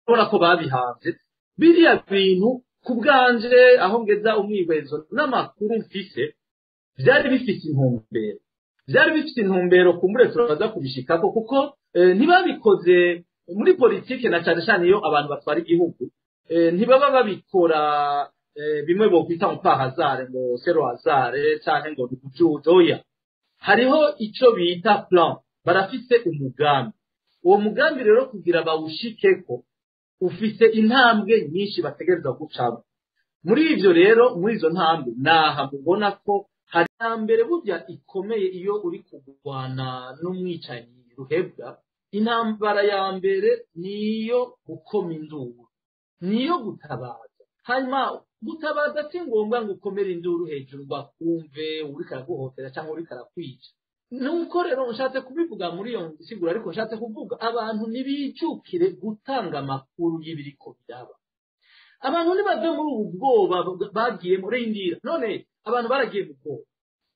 Urabona ko babihanze biriya bintu. Ku bwanje, aho ngeza umwihwezo n'amakuru mfise, byari bifite intumbero, byari bifite intumbero. Kumbure turaza kubishikako, kuko ntibabikoze muri politike, na cyane cyane iyo abantu batwara igihugu ntibaba babikora bimwe bokwita ngo par hasard, ngo c'est le hasard, canke ngo ni oya. Hariho ico bita plan, barafise umugambi. Uwo mugambi rero, kugira bawushikeko, ufise intambwe nyinshi bategerezwa gucamo. Muri ivyo rero, muri izo ntambwe, naha mubona ko hari intambere burya ikomeye. Iyo uri kurwana n'umwicanyi ruhebwa, intambara ya mbere niyo gukoma induru, niyo gutabaza. Hanyuma gutabaza si ngombwa ngo ukomere induru hejuru ngo akumve uriko araguhotera cyangwa uriko arakwica. Nuko rero nshatse kubivuga muri iyo nsiguro, ariko nshatse kuvuga abantu ntibicukire gutanga amakuru y'ibiriko biraba. Abantu ntibave muri ubu bwoba bagiye muri indira. None abantu baragiye mu bwoba,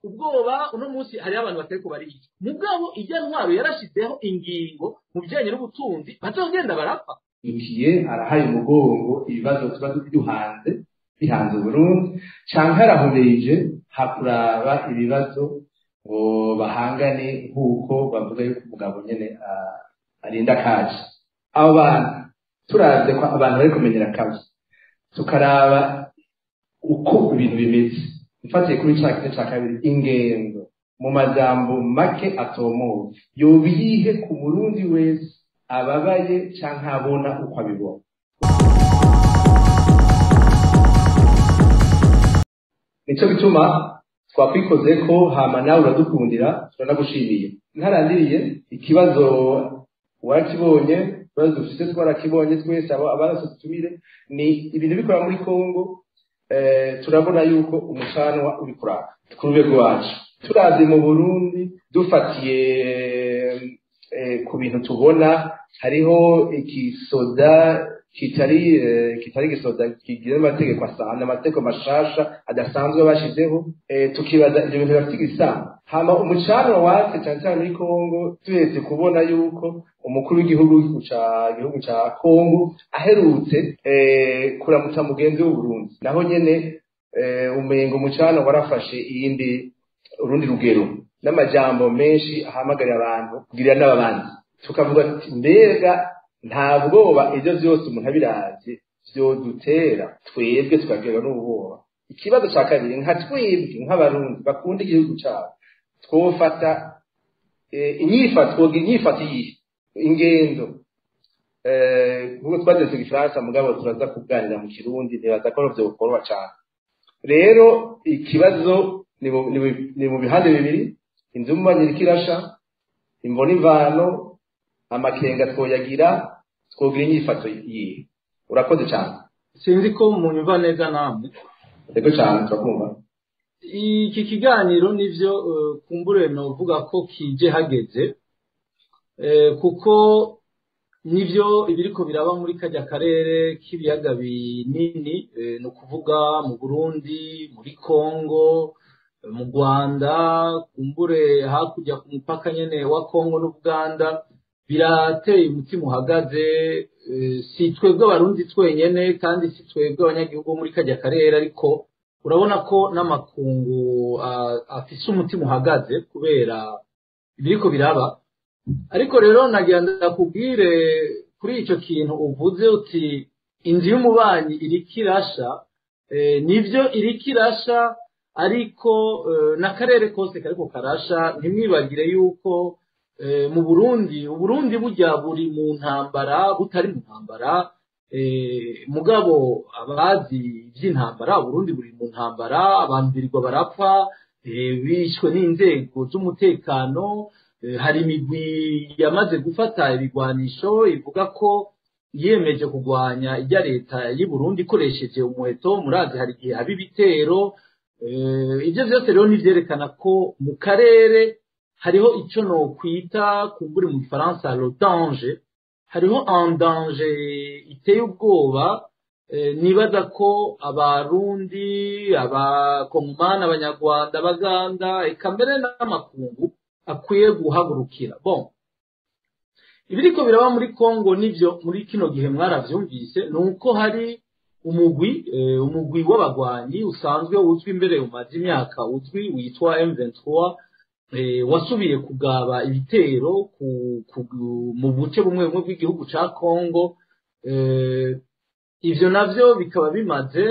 ubwoba uno munsi hariho abantu batariko barica, mugabo ijya ntwaro yarashizeho ingingo mu bijyanye n'ubutunzi, bazogenda barapfa. Ikiye arahaye umugongo ibibazo tuba duhanze, bihanze Burundi, canke arahumirije hakuraba ibibazo ngo bahangane, nk'uko bavuga yuko umugabo nyene arinda kaje. Abo bantu, turavye ko abantu bari kumenyera kabi, tukaraba uko ibintu bimeze, mfatiye kuri ca kimwe ca kabiri, ingendo mu majambo make atomoye yoba iyihe ku Murundi wese ababaye canke abona uko abibona? Nico bituma twakwikoze ko hama nawe uradukundira, turanagushimiye. Ntarandiriye ikibazo warakibonye, ikibazo dufite twarakibonye twese, abo abaraso dutumire ni ibintu bikora muri Kongo. Turabona yuko umucanwa uri kuraka ku rwego rwacu. Turavye mu Burundi, dufatiye ku bintu tubona, hariho igisoda kitari gisoda kigira amategeko asana, amategeko mashasha adasanzwe bashizeho. Tukibaza ivyo bintu bafite igisano. Hama umucanwa watse cyane cyane muri Kongo, tuhetse kubona yuko umukuru w'igihugu ca Kongo aherutse kuramutsa mugenzi w'Uburundi, naho nyene umengo umucano warafashe iyindi urundi rugero n'amajambo menshi ahamagarira abantu kugirira n'abandi. Tukavuga ati mbega nta bwoba ibyo byose umuntu abiravye vyodutera twebwe tukagerwa n'ubwoba? Ikibazo ca kabiri, nka twebwe nk'Abarundi bakunda igihugu cabo, twofata inyifato, twogira inyifato iyihe, ingendo? Nkuko twageze igifaransa, mugabo turaza kuganira mu Kirundi, ntibaza ko vyokorwa cane. Rero ikibazo ni mu bihande bibiri: inzu y'umubanyi iriko irasha, imvo n'imvano, amakenga twoyagira, twogira inyifato yihe? Urakoze cyane. Sinzi ko munyumva neza namwe. Yego cyane, turakumva. Iki kiganiro nivyo, kumbure novuga ko kije hageze, kuko nivyo ibiriko biraba muri kajya karere k'ibiyaga binini, ni ukuvuga mu Burundi, muri Kongo, mu Rwanda, kumbure hakurya ku mupaka nyene wa Kongo n'Uganda, birateye umutima uhagaze. Si twebwe Abarundi twenyene, kandi si twebwe abanyagihugu bo muri kajya karere, ariko urabona ko n'amakungu afise umutima uhagaze kubera ibiriko biraba. Ariko rero nagira ndakubwire kuri ico kintu uvuze uti inzu y'umubanyi iriko irasha. Nivyo, iriko irasha, ariko n'akarere kose kariko karasha. Ntimwibagire yuko mu Burundi, Uburundi burya buri mu ntambara, butari mu ntambara. Mugabo abazi ivy'intambara, Uburundi buri mu ntambara, abantu birirwa barapfa, bishwe n'inzego z'umutekano. Hari imigwi yamaze gufata ibigwanisho ivuga ko yiyemeje kurwanya ijya leta y'u Burundi ikoresheje umuheto. Murazi hari igihe haba ibitero. Ibyo byose rero nivyerekana ko mu karere hariho ico nokwita kumburi mu gifaransa le danger, hariho un danger iteye ubwoba. Nibaza ko Abarundi, Abakongomani, Abanyarwanda, Abaganda, eka mbere n'amakungu akwiye guhagurukira. Bon, Ibiriko biraba muri Kongo nivyo muri kino gihe mwaravyumvise, nuko hari umugwi w'abagwanyi usanzwe uzwi imbere umaze imyaka uzwi witwa M23, wasubiye kugaba ibitero mu buce bumwe bumwe bw'igihugu ca Kongo. Ivyo navyo bikaba bimaze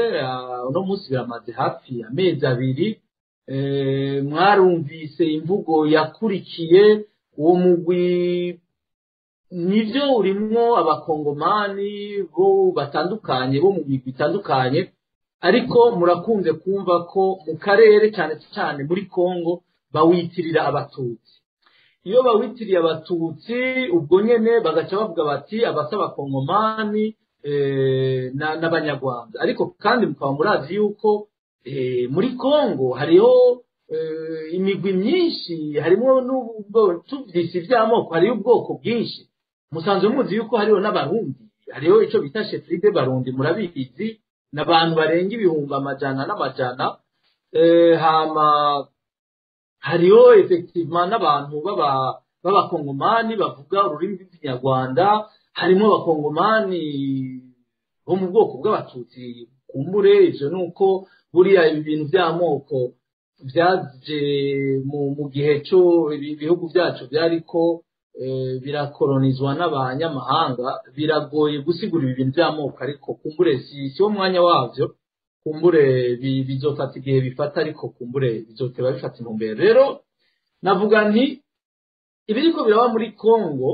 uno munsi biramaze hafi amezi 2. Mwarumvise imvugo yakurikiye uwo mugwi, nivyo urimwo abakongomani bo batandukanye bo mu migwi itandukanye, ariko murakunze kumva ko mu karere cyane cyane muri Kongo bawitirira abatutsi. Iyo bawitiriye abatutsi ubwo nyene bagaca bavuga bati abasaba kongomani n'abanyarwanda. Ariko kandi mukaba murazi yuko muri Kongo hariho imigwi myinshi, harimo n'ubwo tuvyise ivy'amoko, hariho ubwoko bwinshi. Musanzwe muzi yuko hariho n'abarundi, hariho ico bita chefferie de Barundi, murabizi, n'abantu barenga ibihumbi amajana n'amajana. Hama hariho effectivement n'abantu b'abakongomani bavuga ururimi rw'ikinyarwanda, harimo abakongomani bo mu bwoko bw'abatutsi. Kumbure ivyo nuko buriya ibi bintu vy'amoko vyaje mu gihe cyo ibihugu byacu byariko birakolonizwa n'abanyamahanga, biragoye gusigura ibi bintu by'amoko, ariko kumbure si wo mwanya wavyo, kumbure bizofata igihe bifata, ariko kumbure bizoteba bifata intumbero. Rero navuga nti ibiriko biraba muri Kongo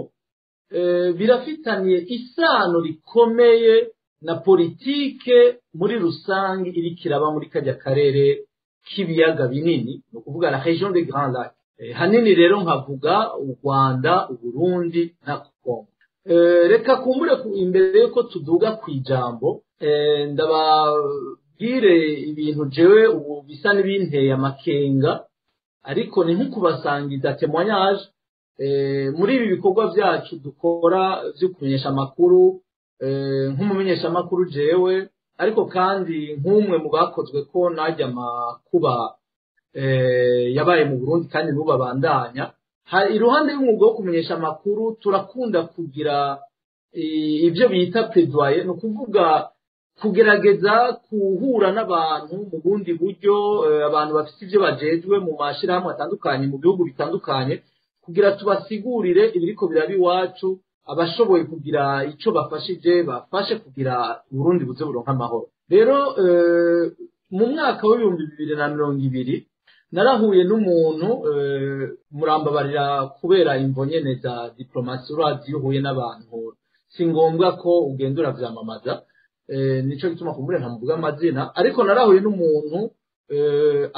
birafitaniye isano rikomeye na politike muri rusange iri kiraba muri kajya karere k'ibiyaga binini, no kuvuga la région des Grands Lacs. Hanini rero nkavuga u Rwanda, u Burundi na Kongo. Reka kumbure imbere yuko tuduga kwijambo, ndababwire ibintu jewe ubu bisa n'ibinteye amakenga, ariko ni nkukubasangiza témoignage. Muri ibi bikorwa byacu dukora byo kumenyesha amakuru, nk'umumenyesha amakuru jewe, ariko kandi nk'umwe mu bakozwe ko najya makuba yabaye mu Burundi kandi n'ubu abandanya, iruhande y'umwuga wo kumenyesha amakuru turakunda kugira ibyo bita plaidoyer, no kuvuga kugerageza kuhura n'abantu mu bundi buryo, abantu bafite ibyo bajejwe mu mashirahamwe atandukanye mu bihugu bitandukanye, kugira tubasigurire ibiriko biraba iwacu, abashoboye kugira ico bafashije bafashe kugira Burundi buze buronka amahoro. Rero mu mwaka w'ibihumbi 2020 narahuye n'umuntu, murambabarira kubera imvo nyene za diplomasi, urazi uhuye n'abantu si ngombwa ko ugenda uravyamamaza, nico gituma kumbure ntamuvuga amazina, ariko narahuye n'umuntu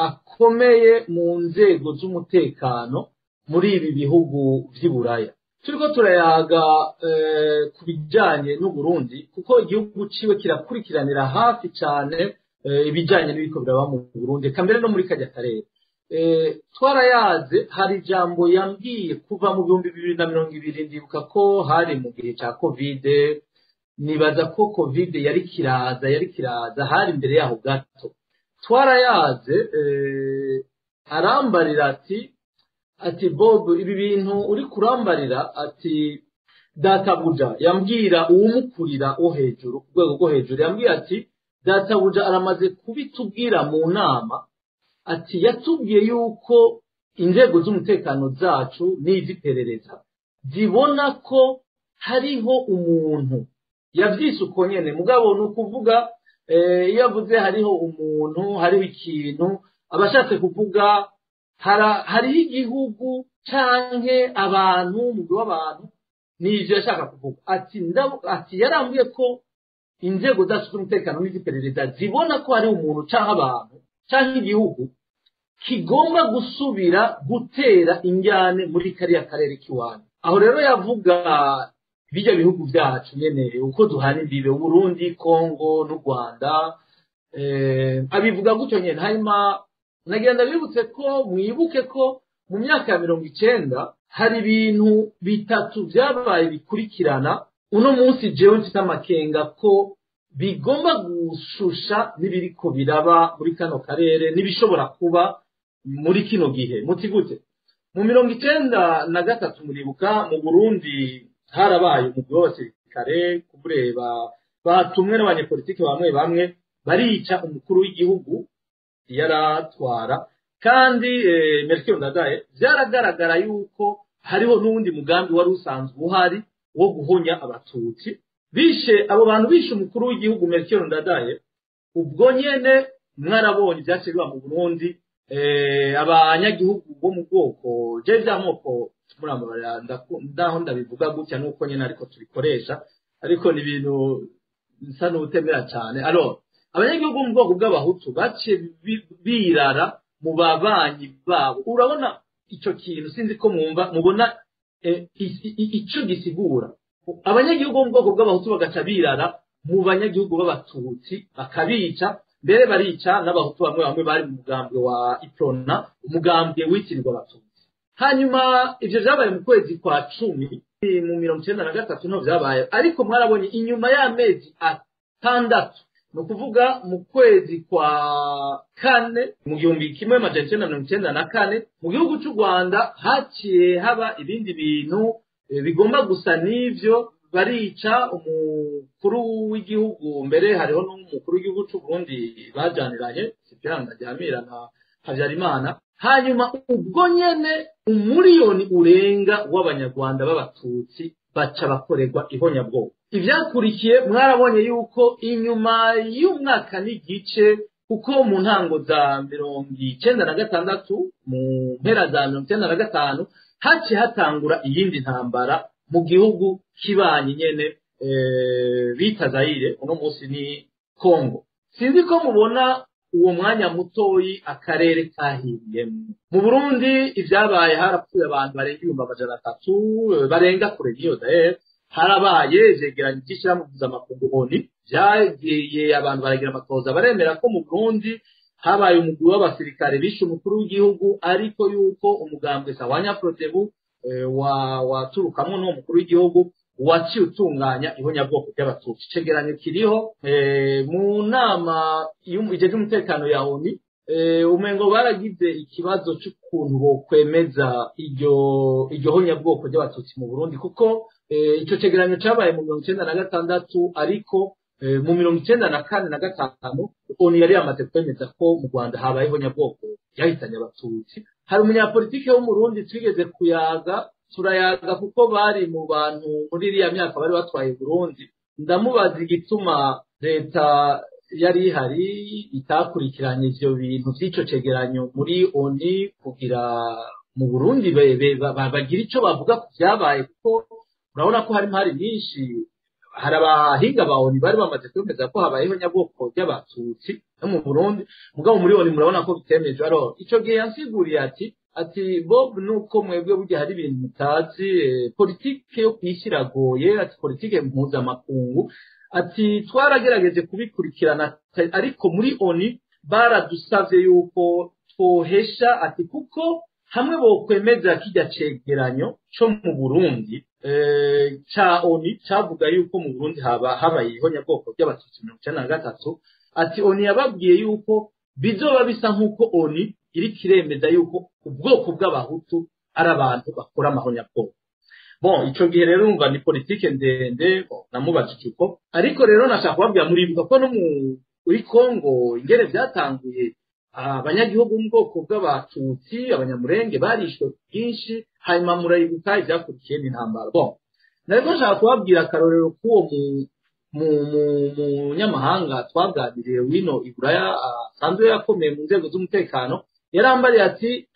akomeye mu nzego z'umutekano muri ibi bihugu vy'i Buraya. Turiko turayaga ku bijanye n'Uburundi, kuko igihugu ciwe kirakurikiranira hafi cane ibijanye n'ibiko biraba mu Burundi, eka mbere no muri kajya karere. Twarayaze, hari ijambo yambwiye kuva mu 2020, ndibuka ko hari mu gihe ca Covid, nibaza ko Covid yari kiraza, hari imbere yaho gato. Twarayaze, arambarira ati Bob, ibi bintu uri kurambarira, ati databuja, yambwira uwumukurira wo hejuru, ku rwego rwo hejuru, yambwiye ati databuja aramaze kubitubwira mu nama, ati yatubwiye yuko inzego z'umutekano zacu n'iz'iperereza zibona ko hariho umuntu, yavyise uko nyene, mugabo ni ukuvuga iyo avuze hariho umuntu, hariho ikintu, abashatse kuvuga hariho igihugu canke abantu, umugwi w'abantu, nivyo yashaka kuvuga. Ati yarambwiye ko inzego zacu z'umutekano n'iz'iperereza zibona ko hariho umuntu canke abantu canke igihugu kigomba gusubira gutera injyane muri kariya karere k'iwanyu. Aho rero yavuga bijya bihugu byacu nyene uko duhana imbibe, Burundi, Kongo n'u Rwanda, abivuga gutyo nyene. Hanyuma nagira ndabibutse ko mwibuke ko mu myaka ya 90 hari ibintu bitatu byabaye bikurikirana. Uno munsi jewe mfite amakenga ko bigomba gushusha n'ibiriko biraba muri kano karere n'ibishobora kuba muri kino gihe. Muti gute? Mu 93 muribuka mu Burundi Harabaye umugwi w'abasirikare kureba batumwe n'abanyepolitike bamwe bamwe barica umukuru w'igihugu yaratwara, kandi Melchior Ndadaye vyaragaragara yuko hariho n'uwundi mugambi wari usanzwe uhari wo guhonya abatutsi. Bishe abo bantu, bishe umukuru w'igihugu Melchior Ndadaye, ubwo nyene mwarabonye ibyaciye biba mu Burundi. Abanyagihugu bo mu bwoko, je vy'amoko murambabarira ndaho ndabivuga gutya nuko nyene ariko tubikoresha, ariko ni ibintu nsa n'utemera cyane. Alors abanyagihugu bo mu bwoko bw'abahutu baciye birara mu babanyi babo. Urabona ico kintu, sinzi ko mwumva mubona ico gisigura. Abanyagihugu bo mu bwoko bw'abahutu bagaca birara mu banyagihugu b'abatutsi bakabica, mbere barica n'abahutu bamwe bamwe bari mu mugambwe wa Iprona, umugambwe witirirwa abatutsi. Hanyuma ivyo vyabaye mu kwezi kwa 10 mu 1993 niho vyabaye, ariko mwarabonye inyuma y'amezi 6, ni ukuvuga mu kwezi kwa 4 mu 1994, mu gihugu c'u Rwanda haciye haba ibindi bintu bigomba gusa n'ivyo, barica umukuru w'igihugu. Mbere hariho n'umukuru w'igihugu c'u Burundi bajaniranye, Cyprien Ntaryamira na Habyarimana. Hanyuma ubwo nyene 1 miliyoni urenga w'abanyarwanda b'abatutsi baca bakorerwa ihonyabwoko. Ivyakurikiye mwarabonye yuko inyuma y'umwaka n'igice, kuko mu ntango za 96, mu mpera za 95, haciye hatangura iyindi ntambara mu gihugu kibanyi nyene bita Zaire, uno munsi ni Congo. Sinzi ko mubona uwo mwanya mutoyi akarere kahiriyemo. Mu Burundi ivyabaye, harapfuye abantu barenga 300,000, barenga kure n'iyo dahere. Harabaye ivyegeranyo vy'ishirahamwe mpuzamakungu ONU, vyagiye abantu baragira amatoza, baremera ko mu Burundi habaye umugwi w'abasirikare bishe umukuru w'igihugu, ariko yuko umugambwe Sawanya Frodebu wa waturukamwo n'uwo mukuru w'igihugu waciye utunganya ihonyabwoko ry'abatutsi. Icegeranyo kiriho mu nama ijejwe umutekano ya ONU. Umengo baragize ikibazo c'ukuntu bokwemeza iryo honyabwoko ry'abatutsi mu Burundi, kuko ico cegeranyo cabaye mu 96, ariko mu 94 na 5 ONU yari yamaze kwemeza ko mu Rwanda habaye ihonyabwoko ryahitanye abatutsi. Hari umunyapolitike w'umurundi twigeze kuyaga, turayaga kuko bari mu bantu muri iriya myaka bari batwaye Burundi. Ndamubaza igituma leta yari ihari itakurikiranye ivyo bintu vy'ico cegeranyo muri ONU kugira mu Burundi bagira ico bavuga ku vyabaye, kuko urabona ko hari impari nyinshi. Hari abahinga ba ONU bari bamaze kwemeza ko habayeho nyabwoko ry'abatutsi no mu Burundi, mugabo muri ONU murabona ko bitemejwe. Alors ico gihe yansiguriye ati Bob, nuko mwebwe burya hari ibintu mutazi, politike yo kwisi iragoye, ati politike mpuzamakungu, ati twaragerageje kubikurikirana, ariko muri ONU baradusavye yuko twohesha, ati kuko hamwe bokwemeza kirya cegeranyo co mu Burundi ca ONU cavuga yuko mu Burundi haba habaye ihonyabwoko ry'abatutsi 93, ati ONU yababwiye yuko bizoba bisa nk'uko ONU iriko iremeza yuko ubwoko bw'abahutu ari abantu bakora amahonyabwoko. Bon, ico gihe rero urumva ni politike ndende. Bon, namubajije uko, ariko rero nashaka kubabwira, muribuka ko no muri Congo ingene vyatanguye, abanyagihugu mu bwoko bw'abatutsi, abanyamurenge, barishwe bwinshi. Hanyuma murayibuka ivyakurikiye n'intambara. Bon, nariko nshaka kubabwira akarorero k'uwo munyamahanga twaganiriye wino i Buraya, asanzwe yakomeye mu nzego z'umutekano. Yarambariye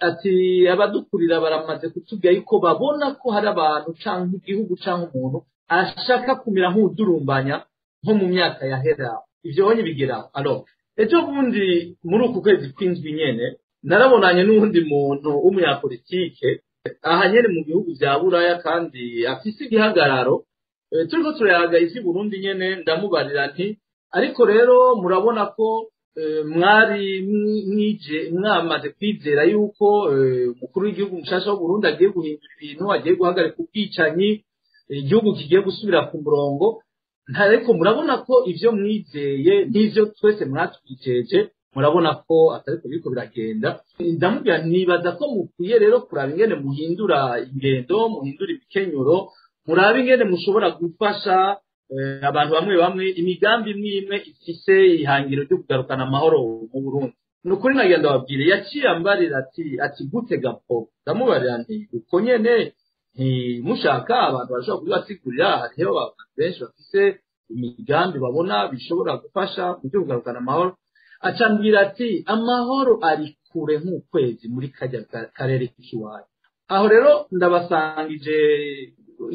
ati abadukurira baramaze kutubwira yuko babona ko hari abantu canke igihugu canke umuntu ashaka kumera nk'udurumbanya nko mu myaka yahera. Ivyo honye bigera. Alors ejo bundi muri uku kwezi kw'indwi nyene narabonanye n'uwundi muntu w'umunyapolitike aha nyene mu bihugu vya Buraya kandi afise igihagararo. Turiko turayaga ivy'i Burundi nyene, ndamubarira nti ariko rero murabona ko mwari mwije mwamaze kwizera yuko umukuru w'igihugu mushasha w'u Burundi agiye guhindura ibintu, agiye guhagarika ubwicanyi, igihugu kigiye gusubira ku murongo. Ariko murabona ko ivyo mwizeye n'ivyo twese mwatwijeje, murabona ko atariko biriko biragenda. Ndamubwira, nibaza ko mukwiye rero kuraba ingene muhindura ingendo, muhindura ibikenyuro, Murabe ingene mushobora gufasha abantu bamwe bamwe imigambi imwe imwe ifise ihangiro ryo kugarukana amahoro mu Burundi. Nukuri nagenda babwire, yaciye ambarira ati gute gapo? Ndamubarira nti uko nyene, ntimushaka abantu barashobora kubibasigurira, hariho abantu benshi bafise imigambi babona bishobora gufasha mu byo kugarukana amahoro. Acambwira ati amahoro ari kure nk'ukwezi muri kajya karere k'iwacu. Aho rero ndabasangije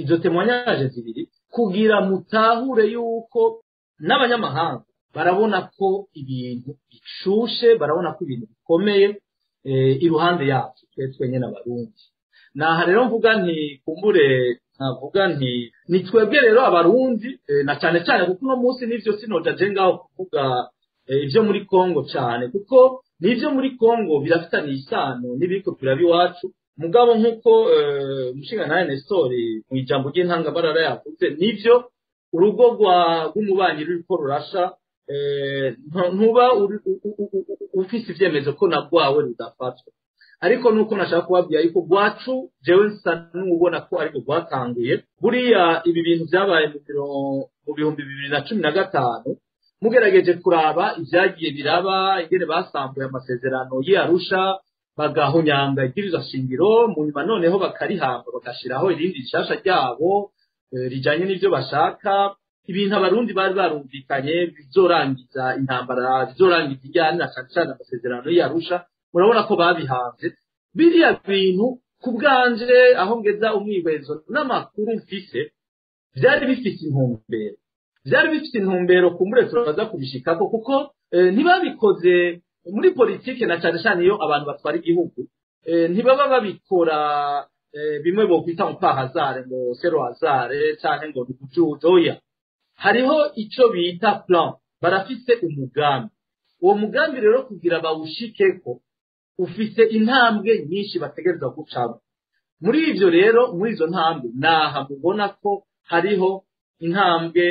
izo témoignages zibiri kugira mutahure yuko n'abanyamahanga barabona ko ibintu bishushe, barabona ko ibintu bikomeye iruhande yacu twe twenyine Abarundi. Naha rero mvuga nti kumbure nkavuga nti ni twebwe rero Abarundi, na cyane cyane kuko uno munsi nivyo sinoja je ngaho kuvuga ivyo muri Kongo cyane, kuko n'ivyo muri Kongo birafitanye isano n'ibiriko biraba iwacu. Mugabo nk'uko umushingantahe Nestor mu ijambo ry'intangabarara yavuze, nivyo, urugo rw'umubanyi ruriko rurasha, ntuba ufise ivyemezo ko na rwawe rudafatwa. Ariko nuko nashaka kubabwira yuko rwacu jewe nsa n'ubona ko ariko rwatanguye. Buriya ibi bintu byabaye mu 2015, mugerageje kuraba ibyagiye biraba, ingene basambuye amasezerano y'Arusha, bagahonyanga ibwirizwa shingiro, mu nyuma noneho bakarihamba, bagashiraho irindi rishasha ryabo rijanye n'ivyo bashaka, ibintu Abarundi bari barumvikanye bizorangiza intambara, bizorangiza ijyana, na cane cane amasezerano y'Arusha, murabona ko babihanze. Biriya bintu ku bwanje, aho ngeza umwihwezo n'amakuru mfise, byari bifise intumbero, byari bifise intumbero. Kumbure turaza kubishikako, kuko ntibabikoze muri politike, na cane cane iyo abantu batwara igihugu, ntibaba babikora bimwe bokwita ngo par hasard, ngo c'est le hasard, canke ngo ni kujuja. Oya, hariho ico bita plan, barafise umugambi. Uwo mugambi rero kugira bawushikeko ufise intambwe nyinshi bategerezwa gucamo. Muri ivyo rero, muri izo ntambwe, naha mubona ko hariho intambwe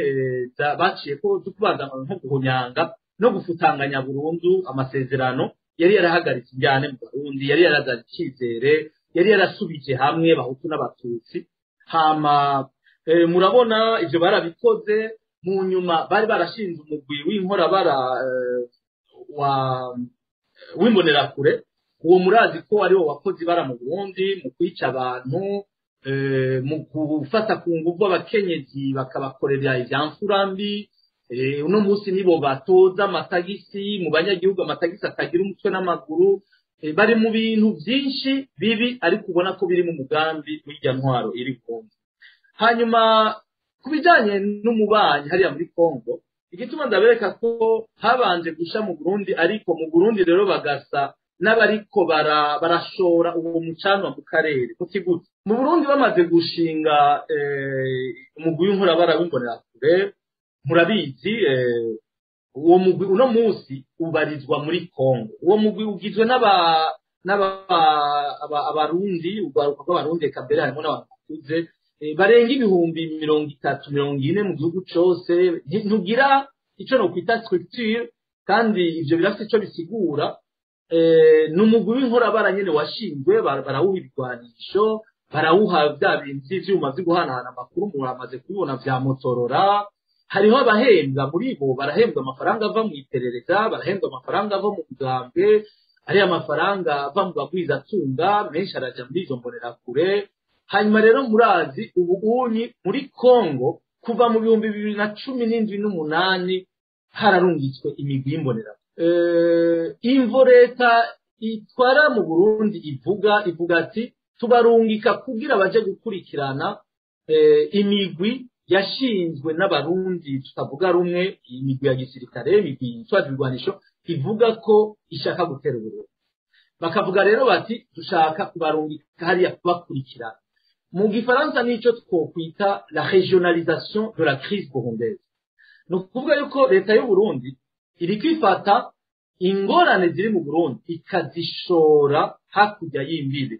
baciye ko zo kubanza nko guhunyanga no gufutanganya burundu amasezerano yari yarahagaritse injyane mu Barundi, yari yarazanye icizere, yari yarasubije hamwe Bahutu n'Abatutsi. Hama murabona ivyo barabikoze. Mu nyuma bari barashinze umugwi w'inkorabara wa w'imbonerakure. Uwo murazi ko ariwo wakoze ibara mu Burundi mu kwica abantu, mu gufata ku nguvu abakenyezi bakabakorera ivyamfura mbi. Uno munsi nibo batoza amatagisi mu banyagihugu, amatagisi atagira umutwe n'amaguru. Bari mu bintu byinshi bibi, ariko ubona ko biri mu mugambi w'irya ntwaro iri Kongo. Hanyuma ku bijanye n'umubanyi hariya muri Kongo, igituma ndabereka ko habanje gusha mu Burundi, ariko mu Burundi rero bagasa n'abariko barashora uwo mucanwa mu karere. Kuti gute? Mu Burundi bamaze gushinga umugwi w'inkorabara w'imbonerakure, murabizi, uwo mugwi uno munsi ubarizwa muri Kongo. Uwo mugwi ugizwe n'aba n'aba Abarundi, urwaruka rw'Abarundi, eka mbere harimo n'abantu bakuze, barenga 30,000, 40,000 mu gihugu cose. Ntugira ico nokwita structure, kandi ivyo birafite ico bisigura. Ni umugwi w'inkorabara nyene washinzwe, barawuha ibigwanisho, barawuha bya bintu vy'ivyuma vyo guhanahana amakuru, muramaze kubibona vya Motorola. Hariho abahembwa muri bo, barahembwa amafaranga ava mu iperereza, barahembwa amafaranga ava mu mugambwe, ariya mafaranga ava mu bagwizatunga menshi araja muri izo mbonerakure. Hanyuma rero murazi ubu unyi muri Kongo kuva mu 2017 n'umunani hararungitswe imigwi y'imbonerakure. Imvo leta itwara mu Burundi ivuga ati tubarungika kugira baje gukurikirana imigwi yashinzwe n'Abarundi tutavuga rumwe, imigwi ya gisirikare, imigwi yitwaje ibigwanisho ivuga ko ishaka gutera Uburundi. Bakavuga rero bati dushaka kubarungika hariya kubakurikirana. Mu gifaransa nico twokwita la régionalisation de la crise burundaise. Ni ukuvuga yuko leta y'u Burundi iri kwifata ingorane ziri mu Burundi ikazishora hakurya y'imbibe,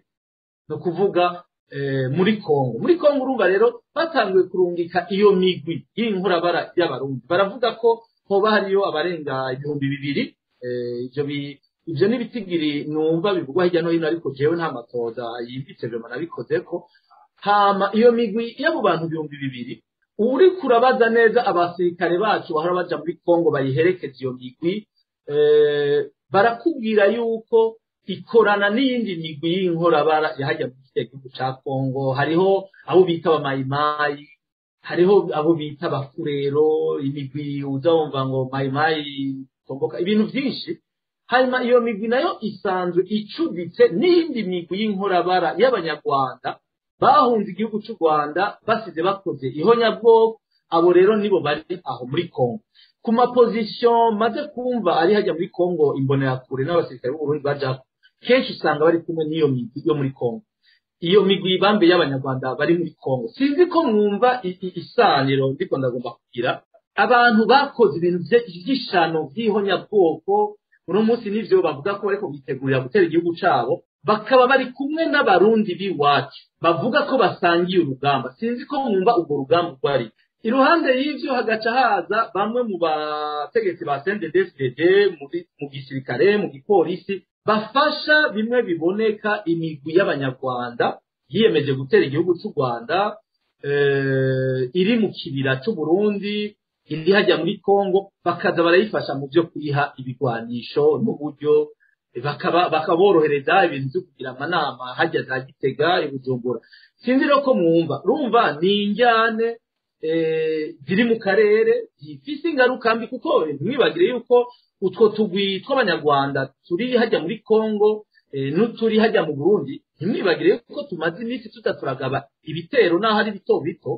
ni ukuvuga muri Kongo. Muri Kongo urumva rero batanguye kurungika iyo migwi y'inkorabara y'Abarundi, baravuga ko hoba hariyo abarenga 2000. Ivyo n'ibitigiri numva bivugwa hirya no hino, ariko jewe nta matoza yimbitse vraiment nabikozeko. Hama iyo migwi y'abo bantu 2000 uri kurabaza neza abasirikare bacu bahora baja muri Kongo bayiherekeza iyo migwi, barakubwira yuko ikorana n'iyindi migwi y'inkorabara yahajya mu gihugu ca Kongo. Hariho abo bita abamayimayi, hariho abo bita abafurero, imigwi uza wumva ngo mayimayi tomboka, ibintu vyinshi. Hanyuma iyo migwi nayo isanzwe icuditse n'iyindi migwi y'inkorabara y'abanyarwanda bahunze igihugu c'u Rwanda basize bakoze ihonyabwoko. Abo rero nibo bari aho muri Kongo. Ku maposition maze kumva ari hajya muri Kongo, imbonerakure n'abasirikare b'u Burundi baja kenshi usanga bari kumwe n'iyo migwi yo muri Kongo, iyo migwi bambe y'abanyarwanda bari muri Kongo. Sinzi ko mwumva isaniro ndiko ndagomba kugira. Abantu bakoze ibintu vy'ishano vy'ihonyabwoko uno munsi nivyo bavuga ko bariko bitegurira gutera igihugu cabo, bakaba bari kumwe n'abarundi b'iwacu bavuga ko basangiye urugamba. Sinzi ko mwumva urwo rugamba uko ari. Iruhande y'ivyo hagaca haza bamwe mu bategetsi ba CNDD-FDD mu gisirikare, mu gipolisi, bafasha bimwe biboneka imigwi y'abanyarwanda yiyemeje gutera igihugu c'u Rwanda, iri mu kibira c'u Burundi, iri hajya muri Kongo, bakaza barayifasha mu byo kuyiha ibigwanisho n'uburyo, bakaborohereza ibintu byo kugira amanama hajya za Gitega, i Bujumbura. Sinzi rero ko mwumva, urumva ni injyane ziri mu karere zifise ingaruka mbi, kuko ntimwibagire yuko utwo tugwi tw'abanyarwanda turi hajya muri Kongo n'uturi hajya mu Burundi, ntimwibagire yuko tumaze iminsi tutaturagaba ibitero, naho ari bito bito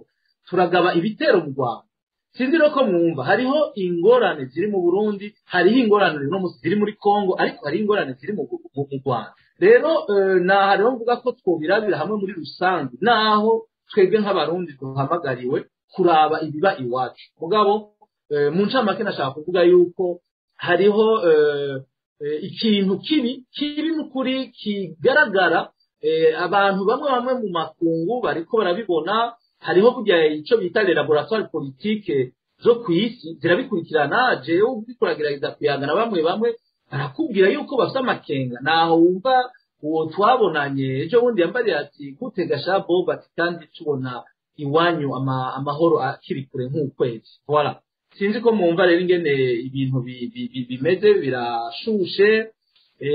turagaba ibitero mu Rwanda. Sinzi rero ko mwumva, hariho ingorane ziri mu Burundi, hariho ingorane no ziri muri Kongo, ariko hariho ingorane ziri mu Rwanda. Rero naha rero mvuga ko twobirabira hamwe muri rusange, naho twebwe nk'abarundi duhamagariwe kuraba ibiba iwacu. Mugabo mu ncamake nashaka kuvuga yuko hariho ikintu kibi kibi n'ukuri kigaragara, abantu bamwe bamwe mu makungu bariko barabibona. Hariho burya ico bita les laboratoires politiques zo kw'isi zirabikurikirana. Jewe uriko uragerageza kuyangana bamwe bamwe barakubwira yuko bafite amakenga. Naho wumva uwo twabonanye ejo bundi yambariye ati gute gasha Bob, ati kandi tubona iwanyu amahoro akiri kure nk'ukwezi. Voilà, sinzi ko mwumva rero ingene ibintu bimeze, birashushe.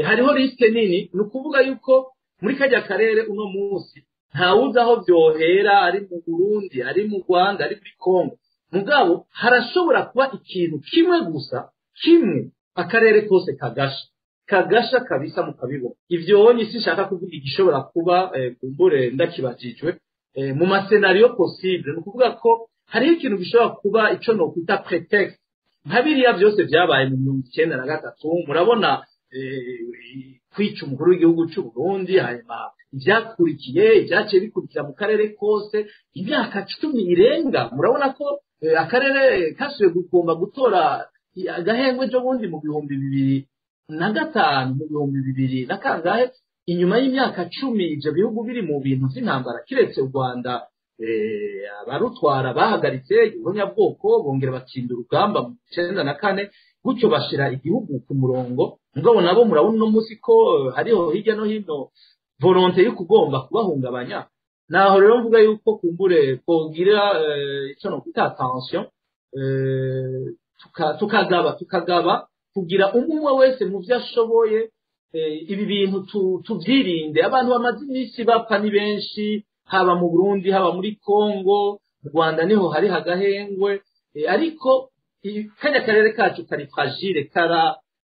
Hariho risque nini, ni ukuvuga yuko muri kajya karere uno munsi ntawuzi aho vyohera, ari mu Burundi, ari mu Rwanda, ari muri Kongo. Mugabo harashobora kuba ikintu kimwe gusa, kimwe akarere kose kagasha kabisa mukabibona. Ivyo wonye sinshaka kuvuga igishobora kuba, kumbure ndakibajijwe mu mascenario possible. Ni ukuvuga ko hariho ikintu gishobora kuba ico nokwita prétexte, nka biriya vyose vyabaye mu 93. Murabona kwica umukuru w'igihugu c'u Burundi, hanyuma ivyakurikiye, ivyaciye bikurikira mu karere kose imyaka 10 irenga. Murabona ko akarere kasubiye kugomba gutora agahengwe ejo bundi mu 2005, mu 2000 na kangahe, inyuma y'imyaka 10 ivyo bihugu biri mu bintu vy'intambara, kiretse u Rwanda abarutwara bahagaritse ihonyabwoko bongera batsinda urugamba mu 94, gutyo bashira igihugu ku murongo. Mugabo nabo murabona uno munsi ko hariho hirya no hino volonté yo kugomba kubahungabanya. Naho rero mvuga yuko kumbure kogira ico no kwita attention, tukagaba kugira umwe wese mu vyo ashoboye, ibi bintu tuvyirinde. Abantu bamaze iminsi bapfa ni benshi, haba mu Burundi, haba muri Kongo, mu Rwanda niho hari hagahengwe, ariko kajya karere kacu kari fragile,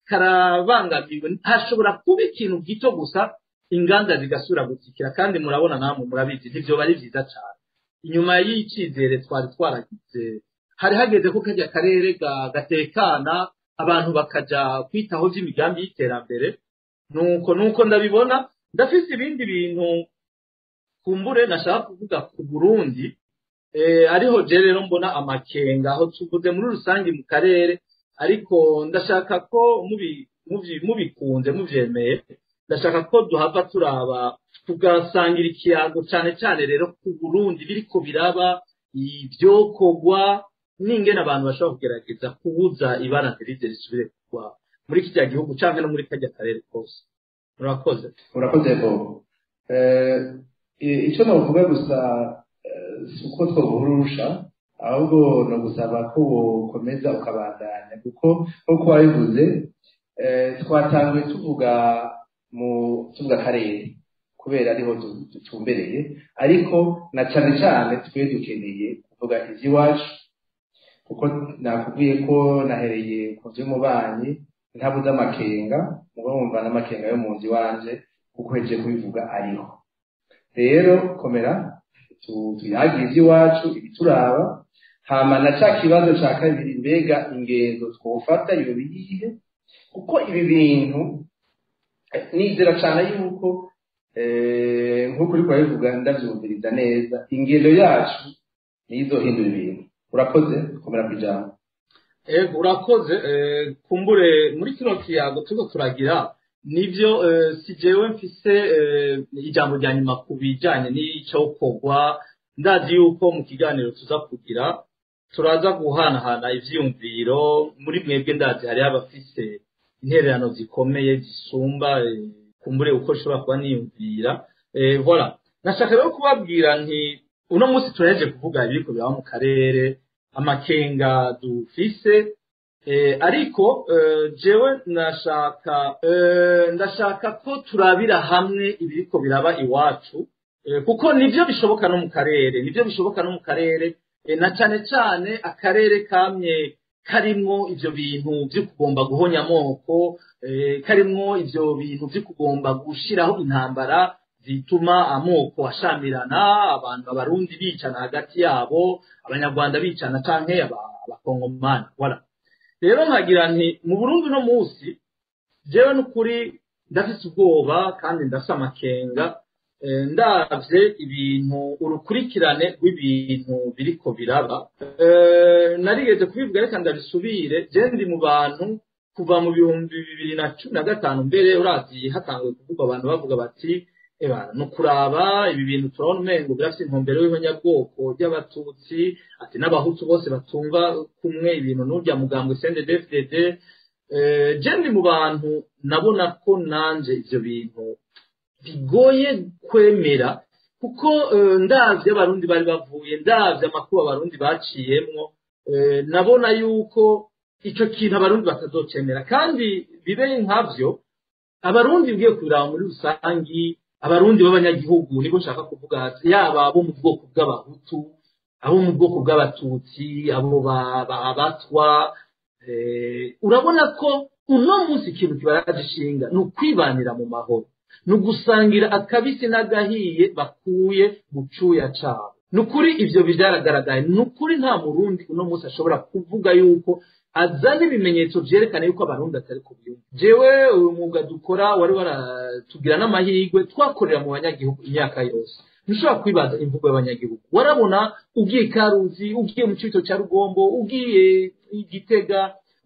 karabangamiwe. Hashobora kuba ikintu gito gusa inganda zigasubira gutikira, kandi murabona namwe murabizi ntivyo bari vyiza cane. Inyuma y'icizere twari twaragize, hari hageze ko kajya karere gatekana, abantu bakaja kwitaho vy'imigambi y'iterambere. Nuko ndabibona. Ndafise ibindi bintu kumbure nashaka kuvuga ku Burundi, ariho je rero mbona amakenga aho tuvuze muri rusange mu karere, ariko ndashaka ko mubikunze muvyemeye, ndashaka ko duhava turaba tugasangira ikiyago cane cane rero ku Burundi biriko biraba, ivyokorwa n'ingene abantu bashobora kugerageza kubuza ibara ntirize risubire kugwa muri kirya gihugu canke no muri karya karere kose. Murakoze. Urakoze Bob. Icyo navuga gusa si uko twaguhurusha, ahubwo ni ugusaba ko wokomeza ukabandanya, kuko nk'uko wabivuze twatanguye tuvuga mu tuvuga akarere kubera ariho dutumbereye, ariko na cyane cyane twe dukeneye kuvuga iby'iwacu, kuko nakubwiye ko nahereye ku by'umubanyi ntabuze amakenga, muba wumva n'amakenga yo mu nzu iwanje kuko uhejeje kubivuga ariho. Rero komera tuyagire iby'iwacu ibituraba, hama na cya kibazo cya kabiri, mbega ingendo twofata iyo biyihe, kuko ibi bintu nizera cyane yuko nk'uko uri kubivuga ndabyumviriza neza, ingendo yacu niyo izohindura ibintu. Urakoze, komera ku ijambo. Ego, urakoze. Kumbure muri kino kiyago turiko turagira nivyo, si jewe mfise ijambo rya nyuma ku bijanye n'icokorwa. Ndazi yuko mu kiganiro tuza kugira turaza guhanahana ivyiyumviro muri mwebwe, ndazi hariho abafise intererano zikomeye zisumba kumbure uko nshobora kuba niyumvira. Voilà, nashaka rero kubabwira nti uno munsi turaheje kuvuga ibiriko biraba mu karere, amakenga dufise, ariko jewe ndashaka ko turabira hamwe ibiriko biraba iwacu, kuko nivyo bishoboka no mu karere, nivyo bishoboka no mu karere, na cane cane akarere kamye karimwo ivyo bintu vyo kugomba guhonya amoko, karimwo ivyo bintu vyo kugomba gushiraho intambara zituma amoko ashamirana, abantu abarundi bicana hagati yabo, abanyarwanda bicana canke abakongomani. Voilà, rero nkagira nti mu Burundi no munsi jewe n'ukuri ndafise ubwoba kandi ndafise amakenga, ndavye ibintu urukurikirane rw'ibintu biriko biraba. Narigeze kubivuga, reka ndabisubire, je ndi mu bantu kuva mu 2015 mbere urazi hatanguye kuvuga abantu bavuga bati ebana no kuraba ibi bintu turabona umengo birafise intumbero y'ihonyabwoko ry'abatutsi, ati n'abahutu bose batumva kumwe ibintu n'urya mugambwe CNDD-FDD. Je ndi mu bantu nabona ko nanje ivyo bintu bigoye kwemera, kuko ndavye abarundi bari bavuye, ndavye amakuba abarundi baciyemwo, nabona yuko ico kintu abarundi batazocemera. Kandi bibe nkavyo, abarundi ugiye kubiraba muri rusangi, abarundi b'abanyagihugu nibo nshaka kuvuga, yaba abo mu bwoko bw'abahutu, abo mu bwoko bw'abatutsi, abo abatwa, urabona ko uno munsi ikintu kibaraje ishinga ni ukwibanira mu mahoro, ni ugusangira akabisi n'agahiye bakuye mu cuya cabo. Ni ukuri ivyo bivyaragaragaye, ni ukuri nta murundi uno munsi ashobora kuvuga yuko azana ibimenyetso vyerekana yuko abarundi atari kubyumva. Jewe uyu mwuga dukora wari waratugira n'amahirwe, twakorera mu banyagihugu imyaka yose, ntushobora kwibaza imvugo y'abanyagihugu. Warabona ugiye Karuzi, ugiye mu Cibitoke ca Rugombo, ugiye Gitega,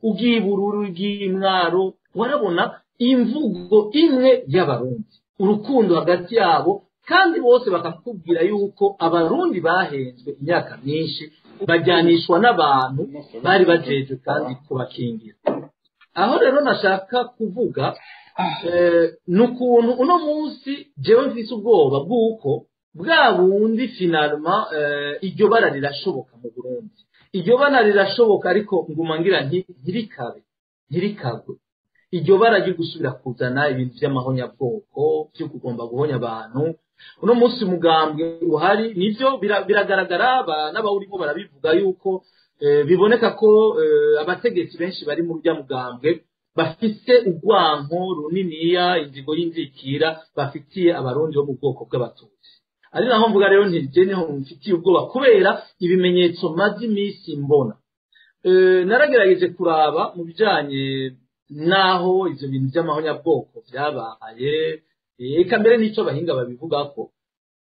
ugiye Bururi, ugiye Mwaro, warabona imvugo imwe y'abarundi, urukundo hagati yabo, kandi bose bakakubwira yuko abarundi bahenzwe imyaka myinshi, bajyanishwa n'abantu bari bajejwe kandi kubakingira. Aho rero nashaka kuvuga ni ukuntu uno munsi jewe mfise ubwoba bw'uko bwa bundi finalement iryo bara rirashoboka mu Burundi, iryo bara rirashoboka, ariko nguma ngira nti ntirikabe, ntirikagwe iryo bara ryo gusubira kuzana ibintu vy'amahonyabwoko vyo kugomba guhonya abantu. Uno munsi mugambwe uhari nivyo biragaragara, n'abawurimo barabivuga yuko biboneka ko abategetsi benshi bari mu rya mugambwe bafise urwanko runiniya, inzigo y'inzikira bafitiye abarundi bo mu bwoko bw'abatutsi. Ari naho mvuga rero nti je niho mfitiye ubwoba kubera ibimenyetso maze iminsi mbona. Naragerageje kuraba mu bijanye naho ivyo bintu vy'amahonyabwoko vyabaye, eka mbere n'ico abahinga babivugako,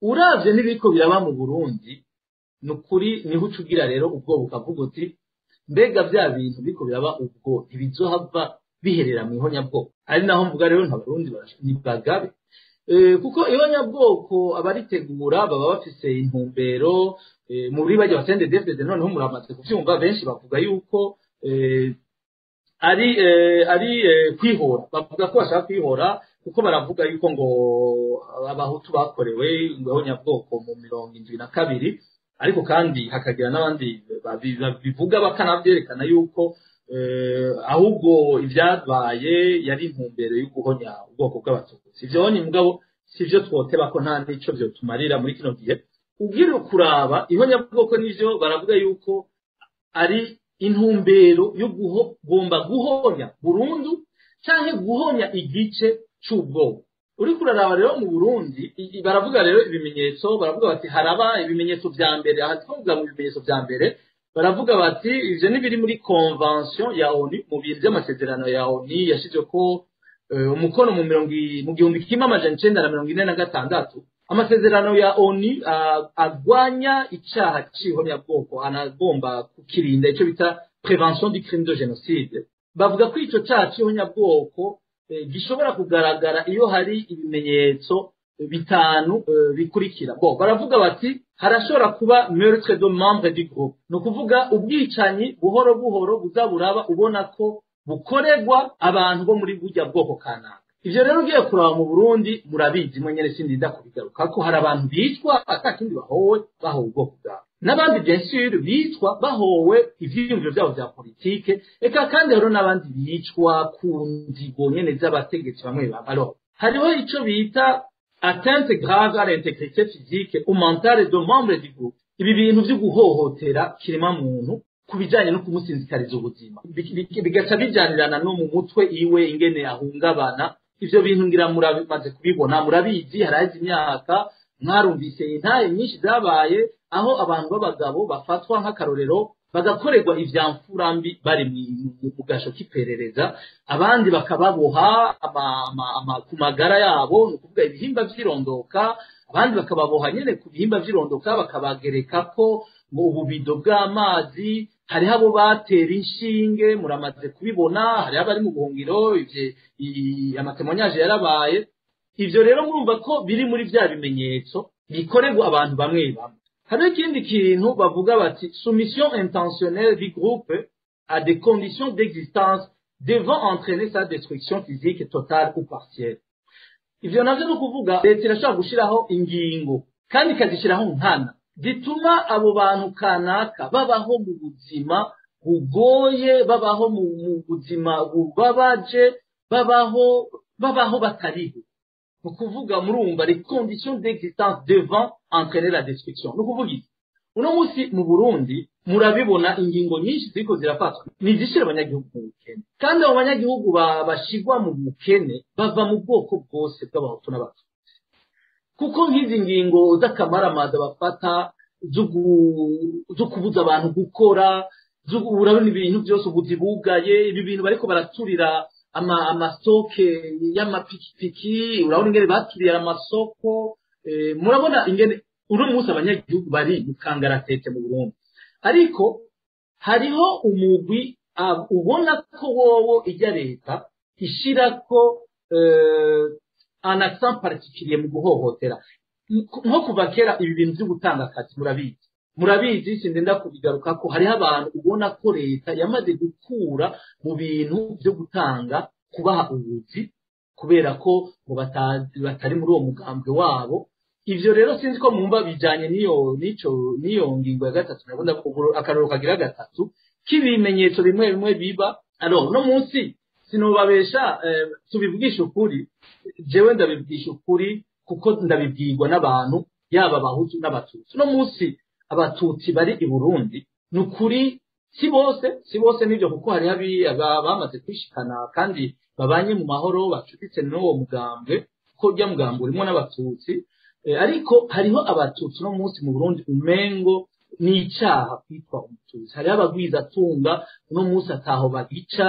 uravye n'ibiriko biraba mu Burundi, nukuri niho ucugira rero ubwoba ukavuga uti mbega vya bintu biriko biraba ubwo ntibizohava biherera mu ihonyabwoko. Ari naho mvuga rero nta Barundi nibagabe, kuko ihonyabwoko abaritegura baba bafise intumbero muri bajya ba CNDD-FDD. Noneho muramaze kuvyumva benshi bavuga yuko Ari kwihora, bavuga ko bashaka kwihora kuko baravuga yuko ngo abahutu bakorewe ihonyabwoko mu 72, ariko kandi hakagira n'abandi babivuga bakanavyerekana yuko ahubwo ibyabaye yari intumbero yo guhonya ubwoko bw'abatutsi. Ivyo ni mugabo sivyo twoteba ko nta nico vyo tumarira muri kino gihe. Ugira kuraba ihonyabwoko nivyo baravuga yuko ari intumbero yo kugomba guhonya burundu canke guhonya igice c'ubwoko. Uri kuraraba rero mu Burundi baravuga rero ibimenyetso, baravuga bati haraba ibimenyetso vya mbere. Aha twavuga mu bimenyetso vya mbere, baravuga bati ivyo ni biri muri convention ya ONU, mu bintu by'amasezerano ya ONU yashizwe ko umukono mu 1946, amasezerano ya ONU agwanya icaha c'ihonyabwoko, anagomba kukirinda, ico bita prévention du crime de génocide. Bavuga ko ico caha c'ihonyabwoko gishobora kugaragara iyo hari ibimenyetso bitanu bikurikira. Bo baravuga bati harashobora kuba meurtre de membre du groupe, ni ukuvuga ubwicanyi buhoro buhoro buza buraba ubona ko bukorerwa abantu bo muri burya bwoko kanaka. Ivyo rero ugiye kuraba mu Burundi murabizi mwe nyene, sindinda kubigaruka ko hari abantu bicwa atakindi bahowe, bahowe ubwoko bwabo, n'abandi bien sûr bicwa bahowe ivyiyumviro vyabo vya politike, eka kandi hariho n'abandi bicwa ku nzigo nyene z'abategetsi bamwe bamwe. Alors hariho ico bita atteinte grave à l'intégrité physique ou mentale de membres du groupe, ibi bintu vyo guhohotera kirema muntu ku bijanye no kumusinzikariza ubuzima, bigaca bijanirana no mu mutwe iwe ingene ahungabana. Ivyo bintu ngira muramaze kubibona, murabizi, harazi imyaka mwarumvise intahe nyinshi zabaye aho abantu b'abagabo bafatwa nk'akarorero bagakorerwa ivyamfurambi bari mu gasho k'iperereza, abandi bakababoha ku magara yabo, ni ukuvuga ibihimba vy'irondoka, abandi bakababoha nyene ku bihimba vy'irondoka bakabagerekako ngo ububido bw'amazi. Hariho abo batera inshinge, muramaze kubibona, hariho abari mu buhungiro, ama témoignages yarabaye. Ivyo rero murumva ko biri muri vya bimenyetso bikorerwa abantu bamwe bamwe. Hariho ikindi kintu bavuga bati soumission intentionnelle du groupe à des conditions d'existence devant entraîner sa destruction physique totale ou partielle. Ivyo navyo ni ukuvuga leta irashobora gushiraho ingingo kandi ikazishiraho nkana zituma abo bantu kanaka babaho mu buzima bugoye, babaho mu buzima bubabaje, babaho batariho. Ni ukuvuga murumva les conditions d'existence devant entraîner la destruction. Ni ukuvuga iki? Uno munsi mu Burundi murabibona, ingingo nyinshi ziriko zirafatwa ni izishira abanyagihugu mu bukene, kandi abo banyagihugu bashigwa mu bukene bava mu bwoko bwose bw'abahutu n'abatutsi, kuko nk'izi ngingo z'akamaramaza bafata zo kubuza abantu gukora, urabona ibintu byose ubuzi bugaye, ibi bintu bariko baraturira ama stocks y'amapikipiki, urabona ingene baturiye amasoko, murabona ingene uno munsi abanyagihugu bari mu kangaratete mu Burundi. Ariko hariho umugwi ubona ko wowo ijya leta ishirako un accent particulier mu guhohotera, nko kuva kera ibi bintu byo gutanga akazi, murabizi, sindenda kubigaruka ko hariho abantu ubona ko leta yamaze gukura mu bintu byo gutanga kubaha ubuzi kubera ko ngo batari muri uwo mugambwe wabo. Ivyo rero sinzi ko mwumva bijanye n'iyo nico n'iyo ngingo ya gatatu. Ndabona akarorero kagira gatatu k'ibimenyetso bimwe bimwe biba. Alors no munsi sinobabesha, tubivugisha ukuri, jewe ndabivugisha ukuri kuko ndabibwirwa n'abantu yaba abahutu n'abatutsi. No munsi abatutsi bari i Burundi, ni ukuri si bose nibyo, kuko hariho bamaze kwishikana kandi babanye mu mahoro, bacuditse n'uwo mugambwe, kuko urya mugambwe urimo n'abatutsi, ariko hariho abatutsi no munsi mu Burundi umengo ni icaha kwitwa umututsi. Hariho abagwizatunga uno munsi ataho bagica,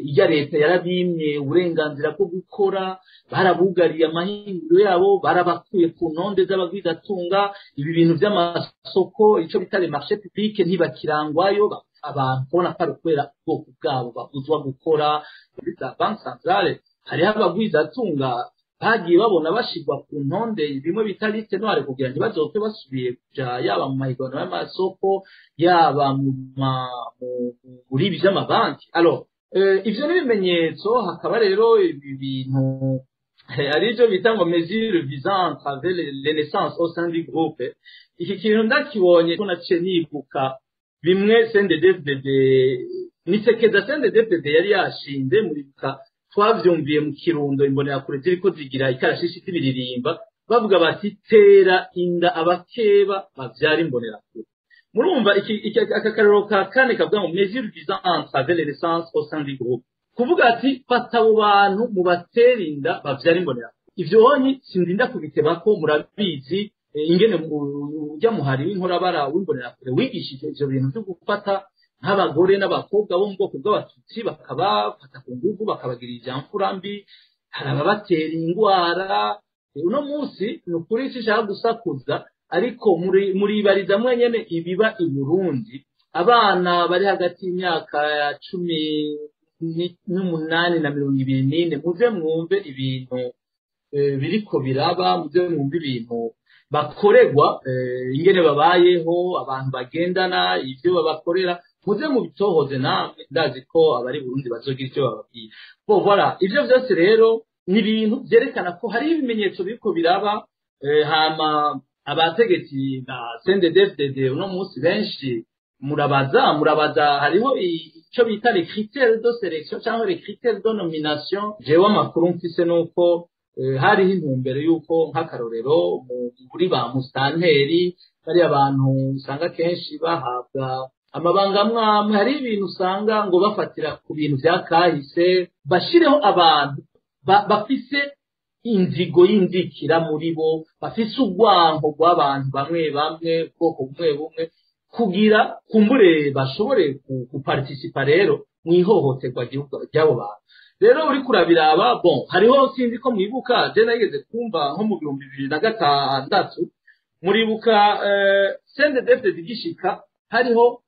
ijya leta yarabimye uburenganzira bwo gukora, barabugariye amahinguriro yabo, barabakuye ku ntonde z'abagwizatunga. Ibi bintu by'amasoko, ico bita les marchés publics, ntibakirangwayo. Abantu kubona ko ari ukubera ubwoko bwabo babuzwa gukora. Muri za banque centrale hariho abagwizatunga. Bagiye babona bashigwa ku ntonde bimwe bita liste noire kugira ntibazopfe basubiye kuja yaba mu mahiganwa y'amasoko, yaba muri ibi vy'amabanki. Alors ivyo ni ibimenyetso. Hakaba rero ibi bintu ari byo bita ngo mesure visant à entraver les naissances au sein du groupe. Iki kintu ndakibonye ko naciye nibuka bimwe CNDD-FDD nisekeza CNDD-FDD yari yashinze. Muribuka twavyumviye mu Kirundo, Imbonerakure ziriko zigira ikarashishi zibiririmba, bavuga bati: "Tera inda abakeba bavyara Imbonerakure." Murumva iki aka karero ka kane kavuga ngo mesure visant à entraver les naissances au sein du groupe, kuvuga ati: "Fata abo bantu mubatera inda bavyara Imbonerakure." Ivyo honyi sindinda kubitebako, murabizi ingene ujya muhari w'inkorabara w'Imbonerakure wigishije ivyo bintu vyo gufata nk'abagore n'abakobwa bo mu bwoko bw'Abatutsi, bakabafata ku nguvu, bakabagira ivya mbi, hari ababatera ingwara. Uno munsi ni ukuri sinshaka gusakuza, ariko muribariza mwenyene ibiba i Burundi. Abana bari hagati y'imyaka ya 18 na 24, muze mwumve ibintu biriko biraba, muze mwumve ibintu bakorerwa, ingene babayeho, abantu bagendana, ivyo babakorera, muze mubitohoze namwe. Ndazi ko abari Burundi bazogira icyo bababwira. Bon, voilà, ivyo vyose rero ni ibintu vyerekana ko hari ibimenyetso biriko biraba. Hama abategetsi ba CNDD-FDD uno munsi benshi murabaza, hariho ico bita les critères de sélection cyangwa les critères de nomination. Jewe amakuru mfise nuko hariho intumbero y'uko, nk'akarorero, muri ba musitanteri, bariya abantu usanga kenshi bahabwa amabanga amwe, hariho ibintu usanga ngo bafatira ku bintu vya kahise, bashireho abantu bafise inzigo y'inzikira muri bo, bafise urwanko rw'abantu bamwe bamwe, ubwoko bumwe bumwe, kugira kumbure bashobore guparticipa rero mu ihohoterwa ry'abo bantu. Rero uri kurabiraba, bon, hariho, sinzi ko mwibuka, je nageze kumva nko mu 2006, muribuka CNDD-FDD igishika, hariho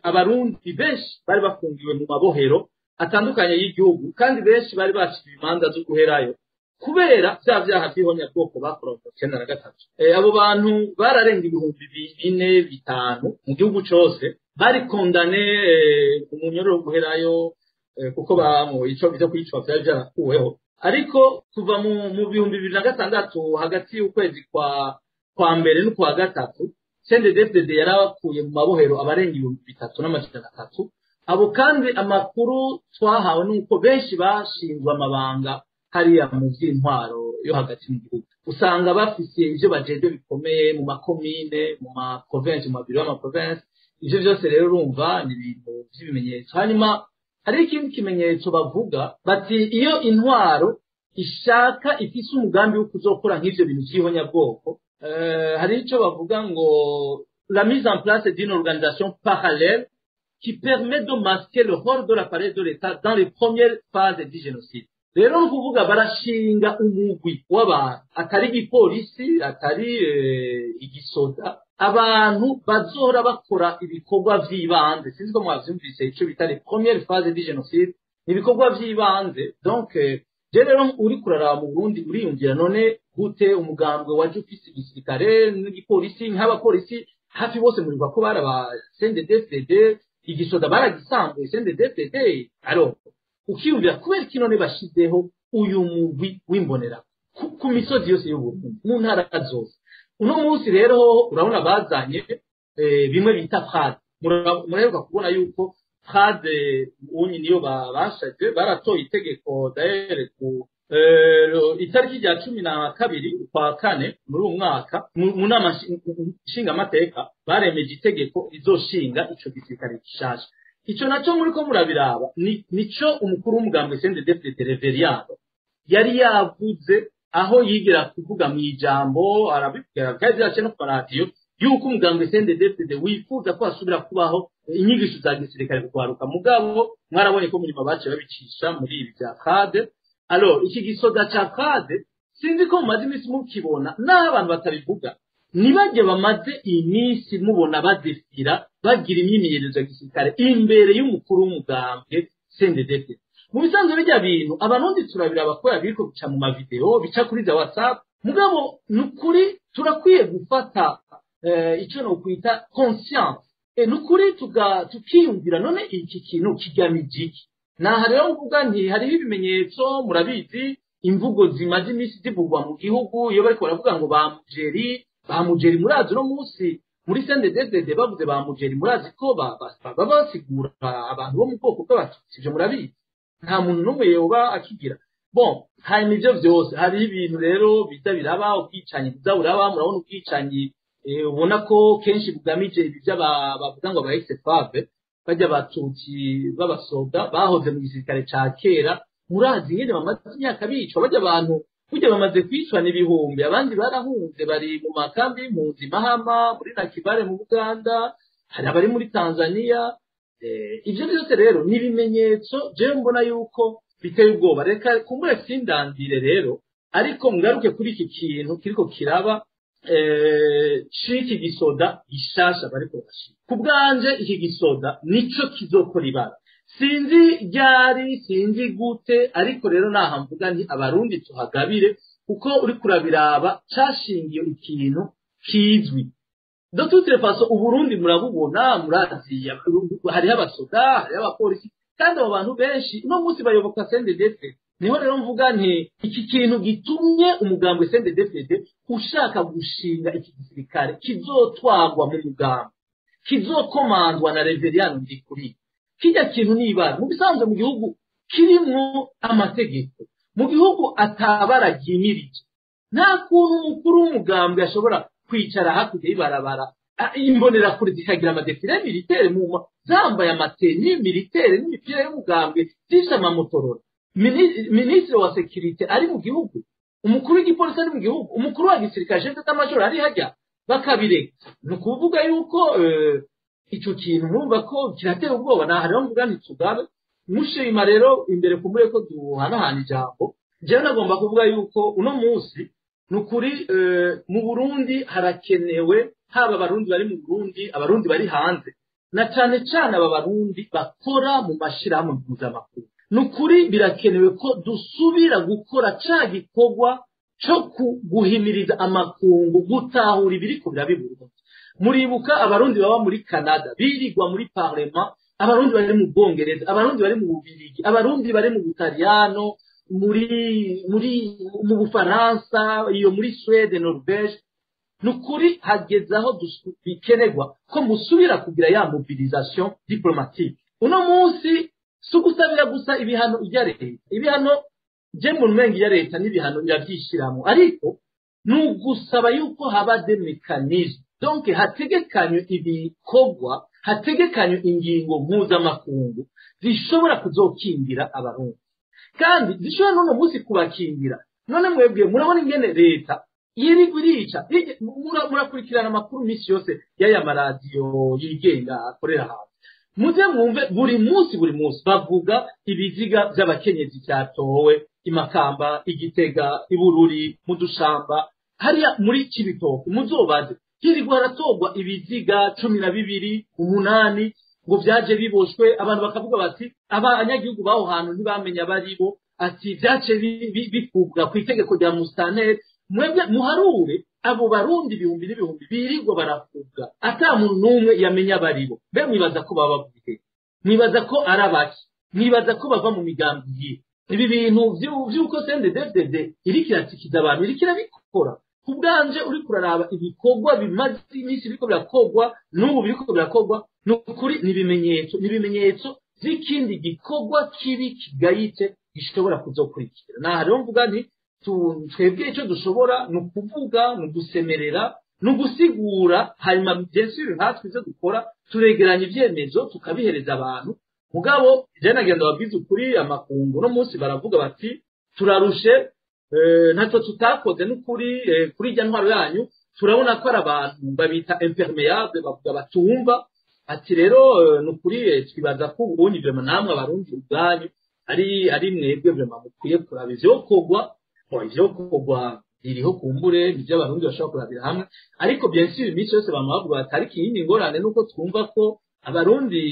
Abarundi benshi bari bafungiwe mu mabohero atandukanye y'igihugu, kandi benshi bari baciwe imanza zo guherayo kubera vya vyaha vy'ihonyabwoko bakora mu 93. Abo bantu bararenga 4000, 5000 mu gihugu cose, bari condamnés umunyororo wo guherayo, kuko bamu ico byo kwicwa vyari vyarakuweho. Ariko kuva mu 2006, hagati y'ukwezi kwa mbere n'ukwa gatatu, CNDD-FDD yarabakuye mu mabohero abarenga 3300. Abo kandi amakuru twahawe nuko benshi bashinzwe amabanga hariya mu vy'intwaro yo hagati mu gihugu, usanga bafise ivyo bajejwe bikomeye mu makomine, mu maprovince, mu mabiro y'amaprovince. Ivyo vyose rero urumva ni ibintu vy'ibimenyetso. Hanyuma hari ikindi kimenyetso bavuga bati: iyo intwaro ishaka, ifise umugambi wo kuzokora nk'ivyo bintu vy'ihonyabwoko, hari ico bavuga ngo la mise en place d'une organisation parallèle qui permet de masquer le rôle de l'appareil de l'État dans les premières phases du génocide. Rero ni ukuvuga barashinga umugwi w'abantu atari igipolisi, atari igisoda, abantu bazohora bakora ibikorwa vy'ibanze. Sinzi ko mwavyumvise, ico bita les premières phases du génocide ni ibikorwa vy'ibanze. Donc je rero uri kuraraba mu Burundi, uriyumvira none gute umugambwe waje ufise igisirikare n'igipolisi, nk'abapolisi hafi bose muribuka ko bari aba CNDD-FDD, igisoda baragisambuye CNDD-FDD. Alors ukiyumvira kubera iki none bashizeho uyu mugwi w'imbonera ku misozi yose y'Uburundi, mu ntara zose? Uno munsi rero urabona bazanye bimwe bita FRAD. Muraheruka kubona yuko FRAD unyi niyo bashaje, baratoye itegeko d'ailleurs ku itariki rya 12 ukwa kane muri uyu mwaka, mu nama nshingamateka baremeje itegeko rizoshinga ico gisirikare gishasha. Ico naco muriko murabiraba, nico umukuru w'umugambwe CNDD-FDD Reveriyano yari yavuze, aho yigira kuvuga mu ijambo, arabibwira kandi vyaciye no ku maradiyo, yuko umugambwe CNDD-FDD wifuza ko hasubira kubaho inyigisho za gisirikare kugwaruka. Mugabo mwarabonye ko murima baciye babicisha muri ibi vya FRAD. Alors iki gisoda ca FRAD, sinzi ko mumaze iminsi mukibona, n'aho abantu batabivuga, nibajye bamaze iminsi mubona badefira, bagira imyimenyerezo ya gisirikare imbere y'umukuru w'umugambwe CNDD-FDD. Mu bisanzwe bijya bintu Abarundi turabiraba ko biriko bica mu mavideo, bica kuri za WhatsApp, mugabo nukuri turakwiye gufata ico no kwita conscience, nukuri tukiyumvira none iki kintu kigamije iki. Naha rero mvuga nti hariho ibimenyetso, murabizi imvugo zimaze iminsi zivugwa mu gihugu iyo bariko baravuga ngo ba mujeri murazi uno munsi muri CNDD-FDD bavuze ba mujeri, murazi ko baba basigura abantu bo mu bwoko bw'Abatutsi, ivyo murabizi, nta muntu n'umwe yoba akigira. Bon, hanyuma ivyo vyose hariho ibintu rero biza biraba, ubwicanyi buza buraba, murabona ubwicanyi ubona ko kenshi bugamije ibi bavuga ngo aba ex-FAB, bajya Abatutsi b'abasoda bahoze mu gisirikare ca kera, murazi ingene bamaze imyaka bicwa, bajya abantu burya bamaze kwicwa n'ibihumbi, abandi barahunze bari mu makambi y'impunzi Mahama, muri Nakivale mu Buganda, hari abari muri Tanzania. Ivyo byose rero ni ibimenyetso jewe mbona yuko biteye ubwoba. Reka kumbure sindandire rero, ariko ngaruke kuri iki kintu kiriko kiraba c'iki gisoda gishasha bariko barashira. Ku bwanje iki gisoda nico kizokora ibara, sinzi ryari, sinzi gute, ariko rero naha mvuga nti Abarundi tuhagabire, kuko uri kurabiraba cashingiye ikintu kizwi. De toute façon Uburundi murabubona, murazi hariho abasoda, hariho abapolisi, kandi abo bantu benshi uno munsi bayoboka CNDD-FDD. Niho rero mvuga nti iki kintu gitumye umugambwe CNDD-FDD ushaka gushinga iki gisirikare kizotwagwa mu mugambi, kizokomandwa na Reveriyani Ndikuriyo, kijya kintu nibara mu bisanzwe mu gihugu kirimwo amategeko, mu gihugu atabara ryimirije, nta kuntu umukuru w'umugambwe ashobora kwicara hakurya y'ibarabara, imbonerakure zikagira amadéfilé militaire mu zambaye amatenues militaires n'imipira y'umugambwe, zifise amaMotorola, minisitiri wa sécurité ari mu gihugu, umukuru w'igipolisi ari mu gihugu, umukuru wa gisirikare chef d'état-major ari hajya, bakabireka. Ni ukuvuga yuko ico kintu mwumva ko kirateye ubwoba. Naha rero mvuga nti tugabe mushima rero imbere kumure ko duhanahana ijambo. Jewe nagomba kuvuga yuko uno munsi ni ukuri mu Burundi harakenewe, haba Abarundi bari mu Burundi, Abarundi bari hanze, na cane cane aba Barundi bakora mu mashirahamwe mpuzamakungu, ni ukuri birakenewe ko dusubira gukora ca gikorwa co guhimiriza amakungu gutahura ibiriko biraba i Burundi. Muribuka Abarundi baba muri Canada birirwa muri parlement, Abarundi bari mu Bwongereza, Abarundi bari mu Bubirigi, Abarundi bari mu Butaliyano, muri mu Bufaransa, iyo muri Suède, Norvège. Ni ukuri hageze aho bikenerwa ko musubira kugira ya mobilisation diplomatique. Uno munsi si ugusabira gusa ibihano ijya leta, ibihano je mu mengi ya leta n'ibihano iravyishiramwo, ariko ni ugusaba yuko haba des mécanismes, donc hategekanywe ibikorwa, hategekanywe ingingo mpuzamakungu zishobora kuzokingira Abarundi, kandi zishobora n'uno munsi kubakingira. None mwebwe murabona ingene leta yirirwa irica, murakurikirana amakuru misi yose y'aya maradiyo yigenga akorera hanze, muze mwumve buri munsi buri munsi bavuga ibiziga vy'abakenyezi vyatowe Imakamba, Igitega, Ibururi, mu Dushamba, hariya muri Cibitoke. Muzobaze, hirirwa haratorwa ibiziga 12, 8, ngo vyaje biboshwe, abantu bakavuga bati abanyagihugu baho hantu ntibamenya abaribo, ati vyace bikubwa ku itegeko rya musitanteri. Mwebwe muharure abo Barundi ibihumbi n'ibihumbi birirwa barafubwa ata muntu n'umwe yamenya abaribo. Be mwibaza ko baba bavuye, mwibaza ko ari abaki, mwibaza ko bava mu migambi yiwe? Ibi bintu vy'uko CNDD-FDD iriko iratikiza abantu, iriko irabikora ku bwanje, uriko uraraba ibikorwa bimaze iminsi biriko birakorwa, n'ubu biriko birakorwa, ni ukuri ni ibimenyetso vy'ikindi gikorwa kibi kigayitse gishobora kuzokurikira. Naha rero mvuga nti twebwe icyo dushobora ni ukuvuga, ni ugusemerera, ni ugusigura, hanyuma bien sûr nkatwe ivyo dukora turegeranya ivyemezo tukabihereza abantu. Mugabo je nagenda babwiza ukuri, amakungu no munsi baravuga bati turarushe, ntacyo tutakoze n'ukuri kuri irya ntwaro yanyu, turabona ko ari abantu babita imperméable, bavuga batumva, ati rero ni ukuri twibaza ko ubunye vraiment namwe Abarundi ubwanyu ari mwebwe vraiment mukwiye kuraba ivyokorwa. Ivyokorwa biriho, kumbure nivyo Abarundi bashobora kurabira hamwe, ariko bien sûr iminsi yose bama bavuga bati ariko iyindi ngorane nuko twumva ko Abarundi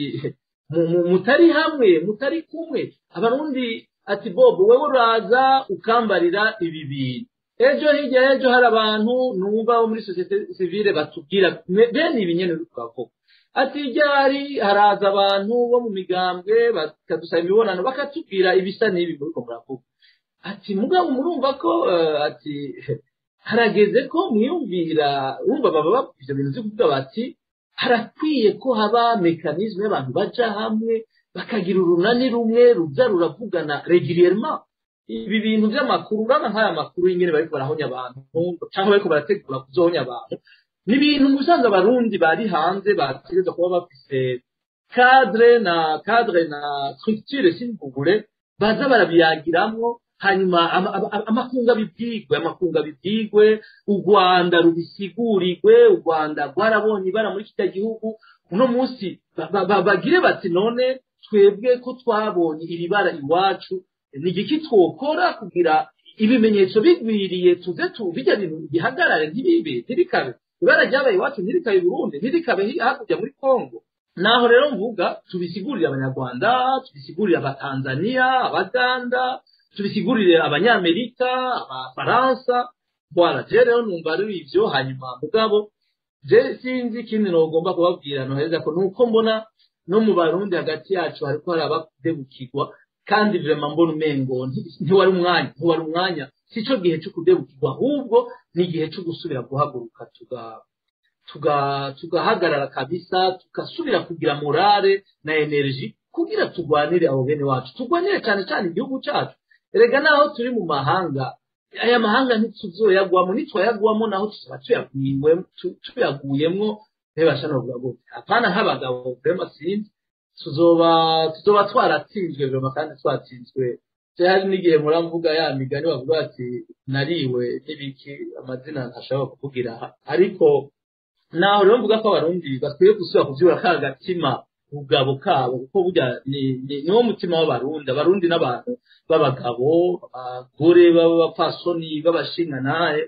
Mutari hamwe, mutari kumwe. Abarundi ati Bob, wewe uraza ukambarira ibi bintu, ejo hirya ejo hari abantu numva bo muri société civile batubwira bene ibi nyene tukavuga. Ati ryari haraza abantu bo mu migambwe bakadusaba imibonano, bakatubwira ibisa n'ibi muriko muravuga. Ati mugabo murumva ko ati harageze ko mwiyumvira, urumva baba bavuga ivyo bintu vyo kuvuga bati harakwiye ko haba mécanisme y'abantu baja hamwe, bakagira urunani rumwe ruza ruravugana régulièrement ibi bintu vy'amakuru. Urabona nk'aya makuru y'ingene bariko barahonya abantu canke bariko barategura kuzohonya abantu, ni ibintu mu bisanzwe Abarundi bari hanze bategerezwa kuba bafise cadre na structure, s'il vous plaît, baza barabiyagiramwo. Hanyuma amakunga bibyigwe, amakunga bibyigwe, u Rwanda rubisigurirwe. U Rwanda rwarabonye ibara muri kirya gihugu. Uno munsi bagire bati none twebwe ko twabonye iri bara iwacu, ni igiki twokora kugira ibimenyetso bigwiriye tuze bijya bintu bihagarare, ntibibe, ntibikabe? Ibara ryabaye iwacu ntirikabe i Burundi, ntirikabe hakurya muri Kongo. Naho rero mvuga tubisigurire Abanyarwanda, tubisigurire Abatanzania, Abaganda, tubisigurire Abanyamerika, Abafaransa. Bwana, je rero numva ari ivyo. Hanyuma mugabo je sinzi ikindi nogomba kubabwira noheza ko nuko mbona no mu Barundi hagati yacu hariko haraba kudebukirwa, kandi vraiment mbona umengo ntiwari umwanya, ntiwari umwanya, sico gihe cyo kudebukirwa, ahubwo ni igihe cyo gusubira guhaguruka, tugahagarara kabisa, tugasubira kugira morale na énergie kugira turwanire abo bene wacu, turwanire cyane cyane igihugu cyacu. Erega naho turi mu mahanga, aya mahanga ntituzoyagwamo, nitwayagwamo naho tuzaba tuyaguyemwo. Ntibasha novuga gute, apana nk'abagabo, vraiment sinzi, tuzoba twaratsinzwe vraiment, kandi twatsinzwe. Hari n'igihe muramvuga ya migani bavuga ati nariwe n'ibiki, amazina ntashobora kuvugira aha. Ariko naho rero mvuga ko Abarundi bakwiye gusubira kuvyura ka gatima ubugabo kabo, kuko burya niwo mutima w'Abarundi. Abarundi n'abantu b'abagabo, abagore b'abapfasoni, b'abashingantahe.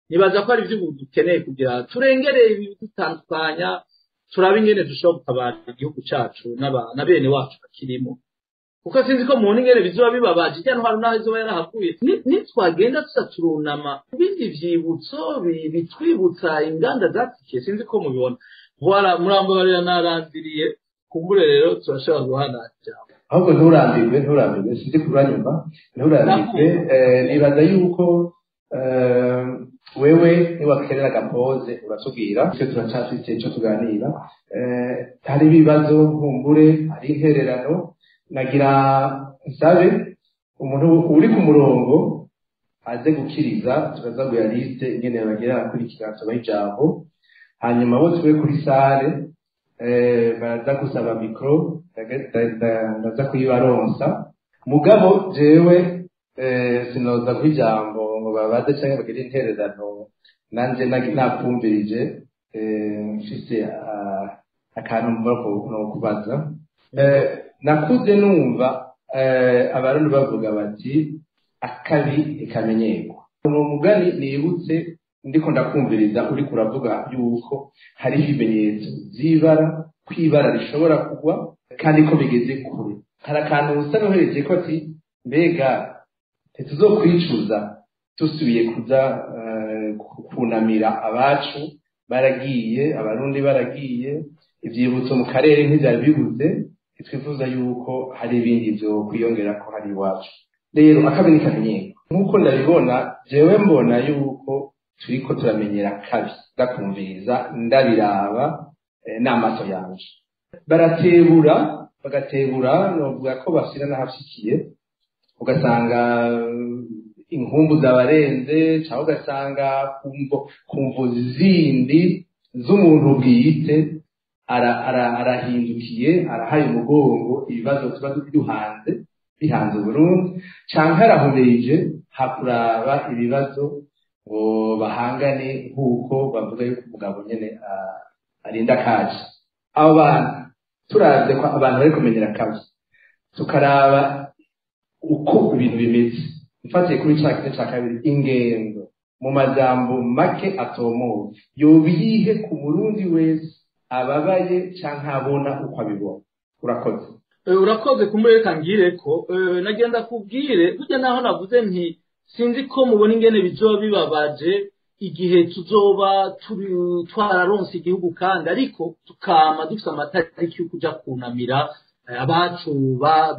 Nibaza ko ari ivyo ubu dukeneye kugira turengere ibidutandukanya, turabe ingene dushobora gutabara igihugu cacu na bene wacu bakirimo, kuko sinzi ko muntu ingene bizoba bibabaje ijya ntwaro naho izoba yarahavuye. Nitwagenda tuza turunama ku bindi vyibutso bitwibutsa inganda zatikiye. Sinzi ko mubibona. Voilà, murambabarira narandiriye. Kumbure rero turashobora guhana ijambo. Ahubwo nturambirwe, nturambirwe, sinzi kuranyumva, nturambirwe. Nibaza yuko wewe niwakerera agapoze uratubwira, twe turacafise ico tuganira. Hari ibibazo nkumbure, hari intererano. Nagira nsabe umuntu uri ku murongo aze gukiriza, turaza guya liste ingene bagira abakurikira, tubaha ijambo. Hanyuma bo tube kuri salle baraza gusaba micro, ndaza kuyibaronsa. Mugabo jewe sinoza guha ijambo ngo babaze canke bagire intererano nanje nakumvirije, mfise akantu mbona no kubaza. Nakuze numva Abarundi bavuga bati akabi ntikamenyerwa. Ni umugani nibutse ndiko ndakumviriza uriko uravuga yuko hariho ibimenyetso vy'ibara, kw'ibara rishobora kugwa kandi ko bigeze kure. Hari akantu usa n'uhereje ko ati mbega ntituzokwicuza dusubiye kuza kunamira abacu baragiye, Abarundi baragiye, ivyibutso mu karere ntivyari bibuze, ntitwifuza yuko hari ibindi vyo kwiyongera ko hari iwacu. Rero akabi ntikamenyerwa. Nk'uko ndabibona jewe, mbona yuko turiko turamenyera kabi. Ndakumviriza, ndabiraba n'amaso yanje, baratebura, bagatebura, novuga ko bashira n'ahashikiye, ugasanga inkumbu zabarenze, cyangwa ugasanga kumvo zindi z'umuntu bwite arahindukiye, arahaye umugongo ibibazo tuba duhanze, bihanze Burundi, canke arahumirije hakuraba ibibazo ngo bahangane, nk'uko bavuga yuko umugabo nyene arinda kaje. Abo bantu turavye ko abantu bari kumenyera kabi, tukaraba uko ibintu bimeze, mfatiye kuri ca gice ca kabiri, ingendo mu majambo make atomowe yoba iyihe ku Murundi wese ababaye canke abona uko abibona? Urakoze. Urakoze kumureka ngire ko nagenda kubwire burya naho navuze nti sinzi ko mubona ingene bizoba bibabaje igihe tuzoba twararonse igihugu, kandi ariko tukama dufite amatariki yo kuja kunamira abacu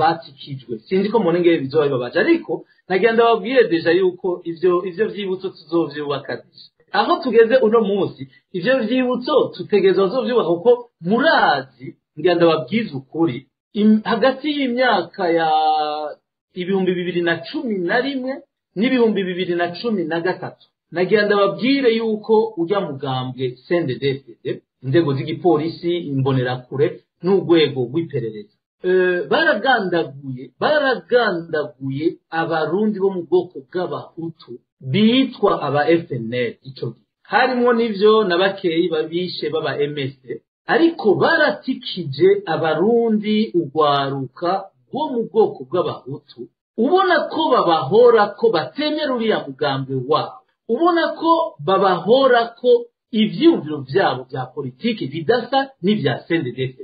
batikijwe. Sinzi ko mubona ingene bizoba bibabaje, ariko nagenda babwire déjà yuko ivyo vyibutso tuzovyubaka déjà. Aho tugeze uno munsi, ivyo vyibutso tutegerezwa kuzovyubaka, kuko murazi, ngenda babwize ukuri, hagati y'imyaka ya 2011 n'2013, nagira ndababwire yuko ujya mugambwe CNDD-FDD, inzego z'igipolisi, imbonerakure n'urwego rw'iperereza, baragandaguye abarundi bo mu bwoko bw'abahutu bitwa aba FNL. Ico gihe harimwo n'ivyo na bakeyi babishe baba MSD, ariko baratikije abarundi ugwaruka rwo mu bwoko bw'abahutu, ubona ko babahora ko batemera uriya mugambwe wabo, ubona ko babahora ko ivyiyumviro vyabo vya politiki bidasa n'ivya CNDD-FDD.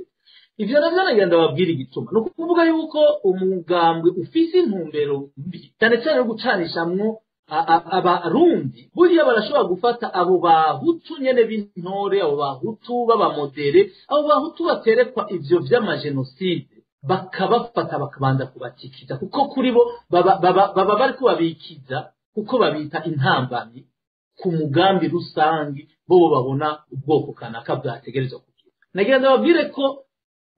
Ivyo navyo nagenda babwira igituma. Ni ukuvuga yuko umugambwe ufise intumbero mbi, cyane cyane yo gucanishamwo abarundi, buriya barashobora gufata abo bahutu nyene b'intore, abo bahutu b'abamodérés, abo bahutu baterekwa ivyo vy'amajenoside, bakabafata bakabanza kubatikiza, kuko kuri bo baba bariko babikiza, kuko babita intambamyi ku mugambi rusangi bo babona ubwoko kanaka bwategerezwa kugira. Nagira ndababwire ko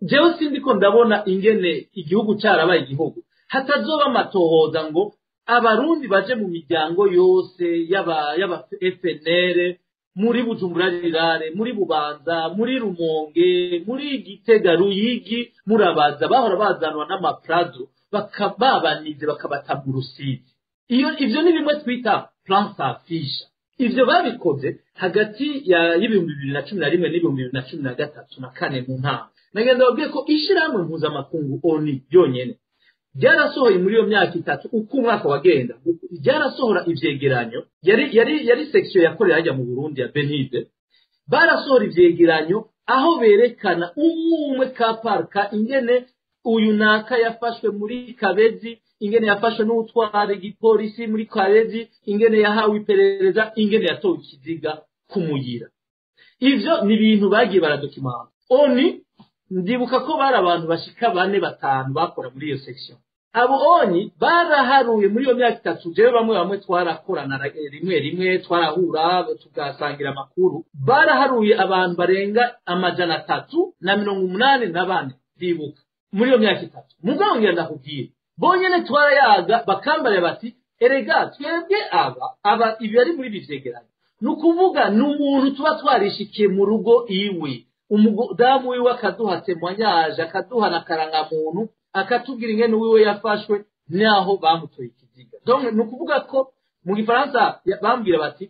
jewe sindiko ndabona ingene igihugu carabaye igihugu hatazoba amatohoza ngo abarundi baje mu miryango yose y'aba FNL muri Bujumbura Rurale, muri Bubanza, muri Rumonge, muri Gitega, Ruyigi, murabaza bahora bazanwa n'amaprado, bakababanize, bakabata mu Rusizi. Iyo ivyo ni bimwe twita plan s'affiche. Ivyo babikoze hagati ya y'2011 n'2013 na kane mu ntango. Nagenda babwiye ko ishirahamwe mpuzamakungu ONU ryonyene ryarasohoye muri iyo myaka 3, uko umwaka wagenda ryarasohora ivyegeranyo. Yari section yakorera hajya mu Burundi ya Benide. Barasohora ivyegeranyo aho berekana umwe cas par cas, ingene uyu naka yafashwe muri Kabezi, ingene yafashwe n'utwara igipolisi muri Kabezi, ingene yahawe iperereza, ingene yatowe ikiziga kumuyira. Ivyo ni ibintu bagiye baradokimanta. ONU, ndibuka ko bari abantu bashika bane, batanu bakora muri iyo section. Abo ONU baraharuye muri iyo myaka 3. Jewe bamwe bamwe twarakorana, rimwe rimwe twarahura tugasangira amakuru. Baraharuye abantu barenga 384, ndibuka, muri iyo myaka 3. Mugabo ngira ndakubwira, bonyene twarayaga, bakambara bati: "Erega twebwe aba ibi ari muri ibi vyegeranyo, ni ukuvuga ni umuntu tuba twarishikiye mu rugo iwe, umudamu wiwe akaduha témoignage, akaduha na karangamuntu, akatubwira ingene wiwe yafashwe naho bamutoye ikiziga." Donc ni ukuvuga ko mu gifaransa bambwira bati: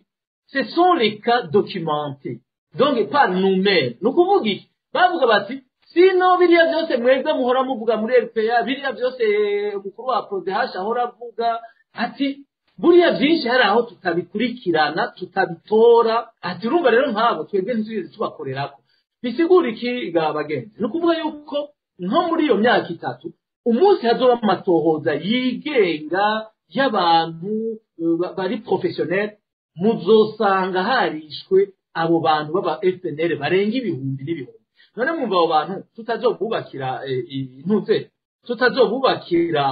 "Ce sont les cas documentés donc par nous-mêmes." Ni ukuvuga iki? Bavuga bati: "Sino biriya byose mwebwe muhora muvuga muri RPA, biriya byose umukuru wa PRODH ahora avuga, ati buriya byinshi hari aho tutabikurikirana, tutabitora." Ati: "Urumva rero nk'abo twebwe ntitugeze tubakorerako." Bisigura iki ga bagenzi? Ni ukuvuga yuko nko muri iyo myaka 3, umunsi hazoba amatohoza yigenga y'abantu bari professionnel, muzosanga harishwe abo bantu baba FNL barenga ibihumbi n'ibihumbi. None mwumva abo bantu tutazobubakira intuze, tutazobubakira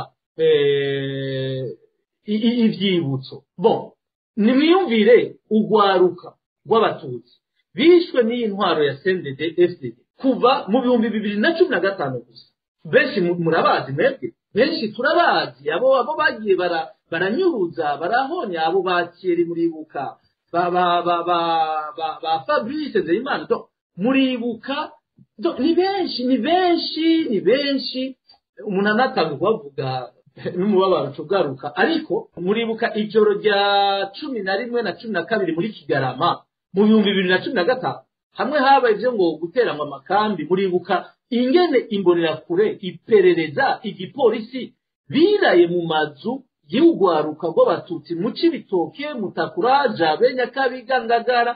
ivyibutso? Bon, nimwiyumvire ugwaruka rw'abatutsi bishwe n'iyi ntwaro ya CNDD FDD kuva mu 2015 gusa. Benshi murabazi mwebwe, benshi turabazi, abo bagiye baranyuruza, barahonya, abo ba Thierry muribuka, ba Fabrice Nzeyimana. Donc muribuka, donc ni benshi, ni benshi, ni benshi, umuntu anatanga kubavuga n'umubabaro ugaruka. Ariko muribuka ijoro rya 11 na 12 muri Kigarama mu 2015, hamwe habaye ivyo ngo guteranwa amakambi? Muribuka ingene imbonerakure, iperereza, igipolisi biraye mu mazu y'ugwaruka rw'abatutsi mu Cibitoke, Mutakura, Jabe, Nyakabiga, Ngagara,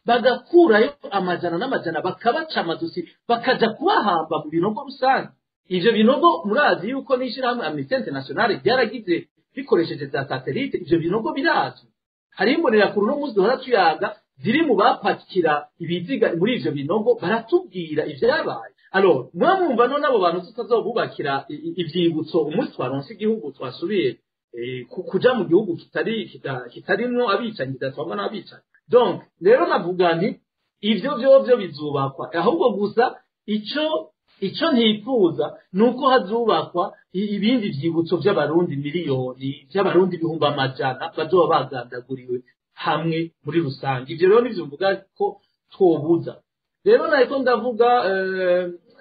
bagakurayo amajana n'amajana, bakabaca amadusi, bakaja kubahamba mu binogo rusange? Ivyo binogo murazi yuko n'ishirahamwe Amnesty International ryaragize bikoresheje za satellite, ivyo binogo birazwi. Hari imbonerakure uno munsi duhora tuyaga ziri mu bapakira ibiziga muri ivyo binogo, baratubwira ivyabaye. Alors mwe mwumva none abo bantu tutazobubakira ivyibutso umunsi twaronse igihugu, twasubiye kuja mu gihugu kitari kitarimwo abicanyi, kidatwagwa n'abicanyi? Donc rero navuga nti ivyo vyovyo bizubakwa, ahubwo gusa ico ntifuza nuko hazubakwa ibindi vyibutso vy'abarundi miliyoni, vy'abarundi 100,000 bazoba bagandaguriwe hamwe muri rusange. Ivyo rero nivyo mvuga ko twobuza. Rero nariko ndavuga,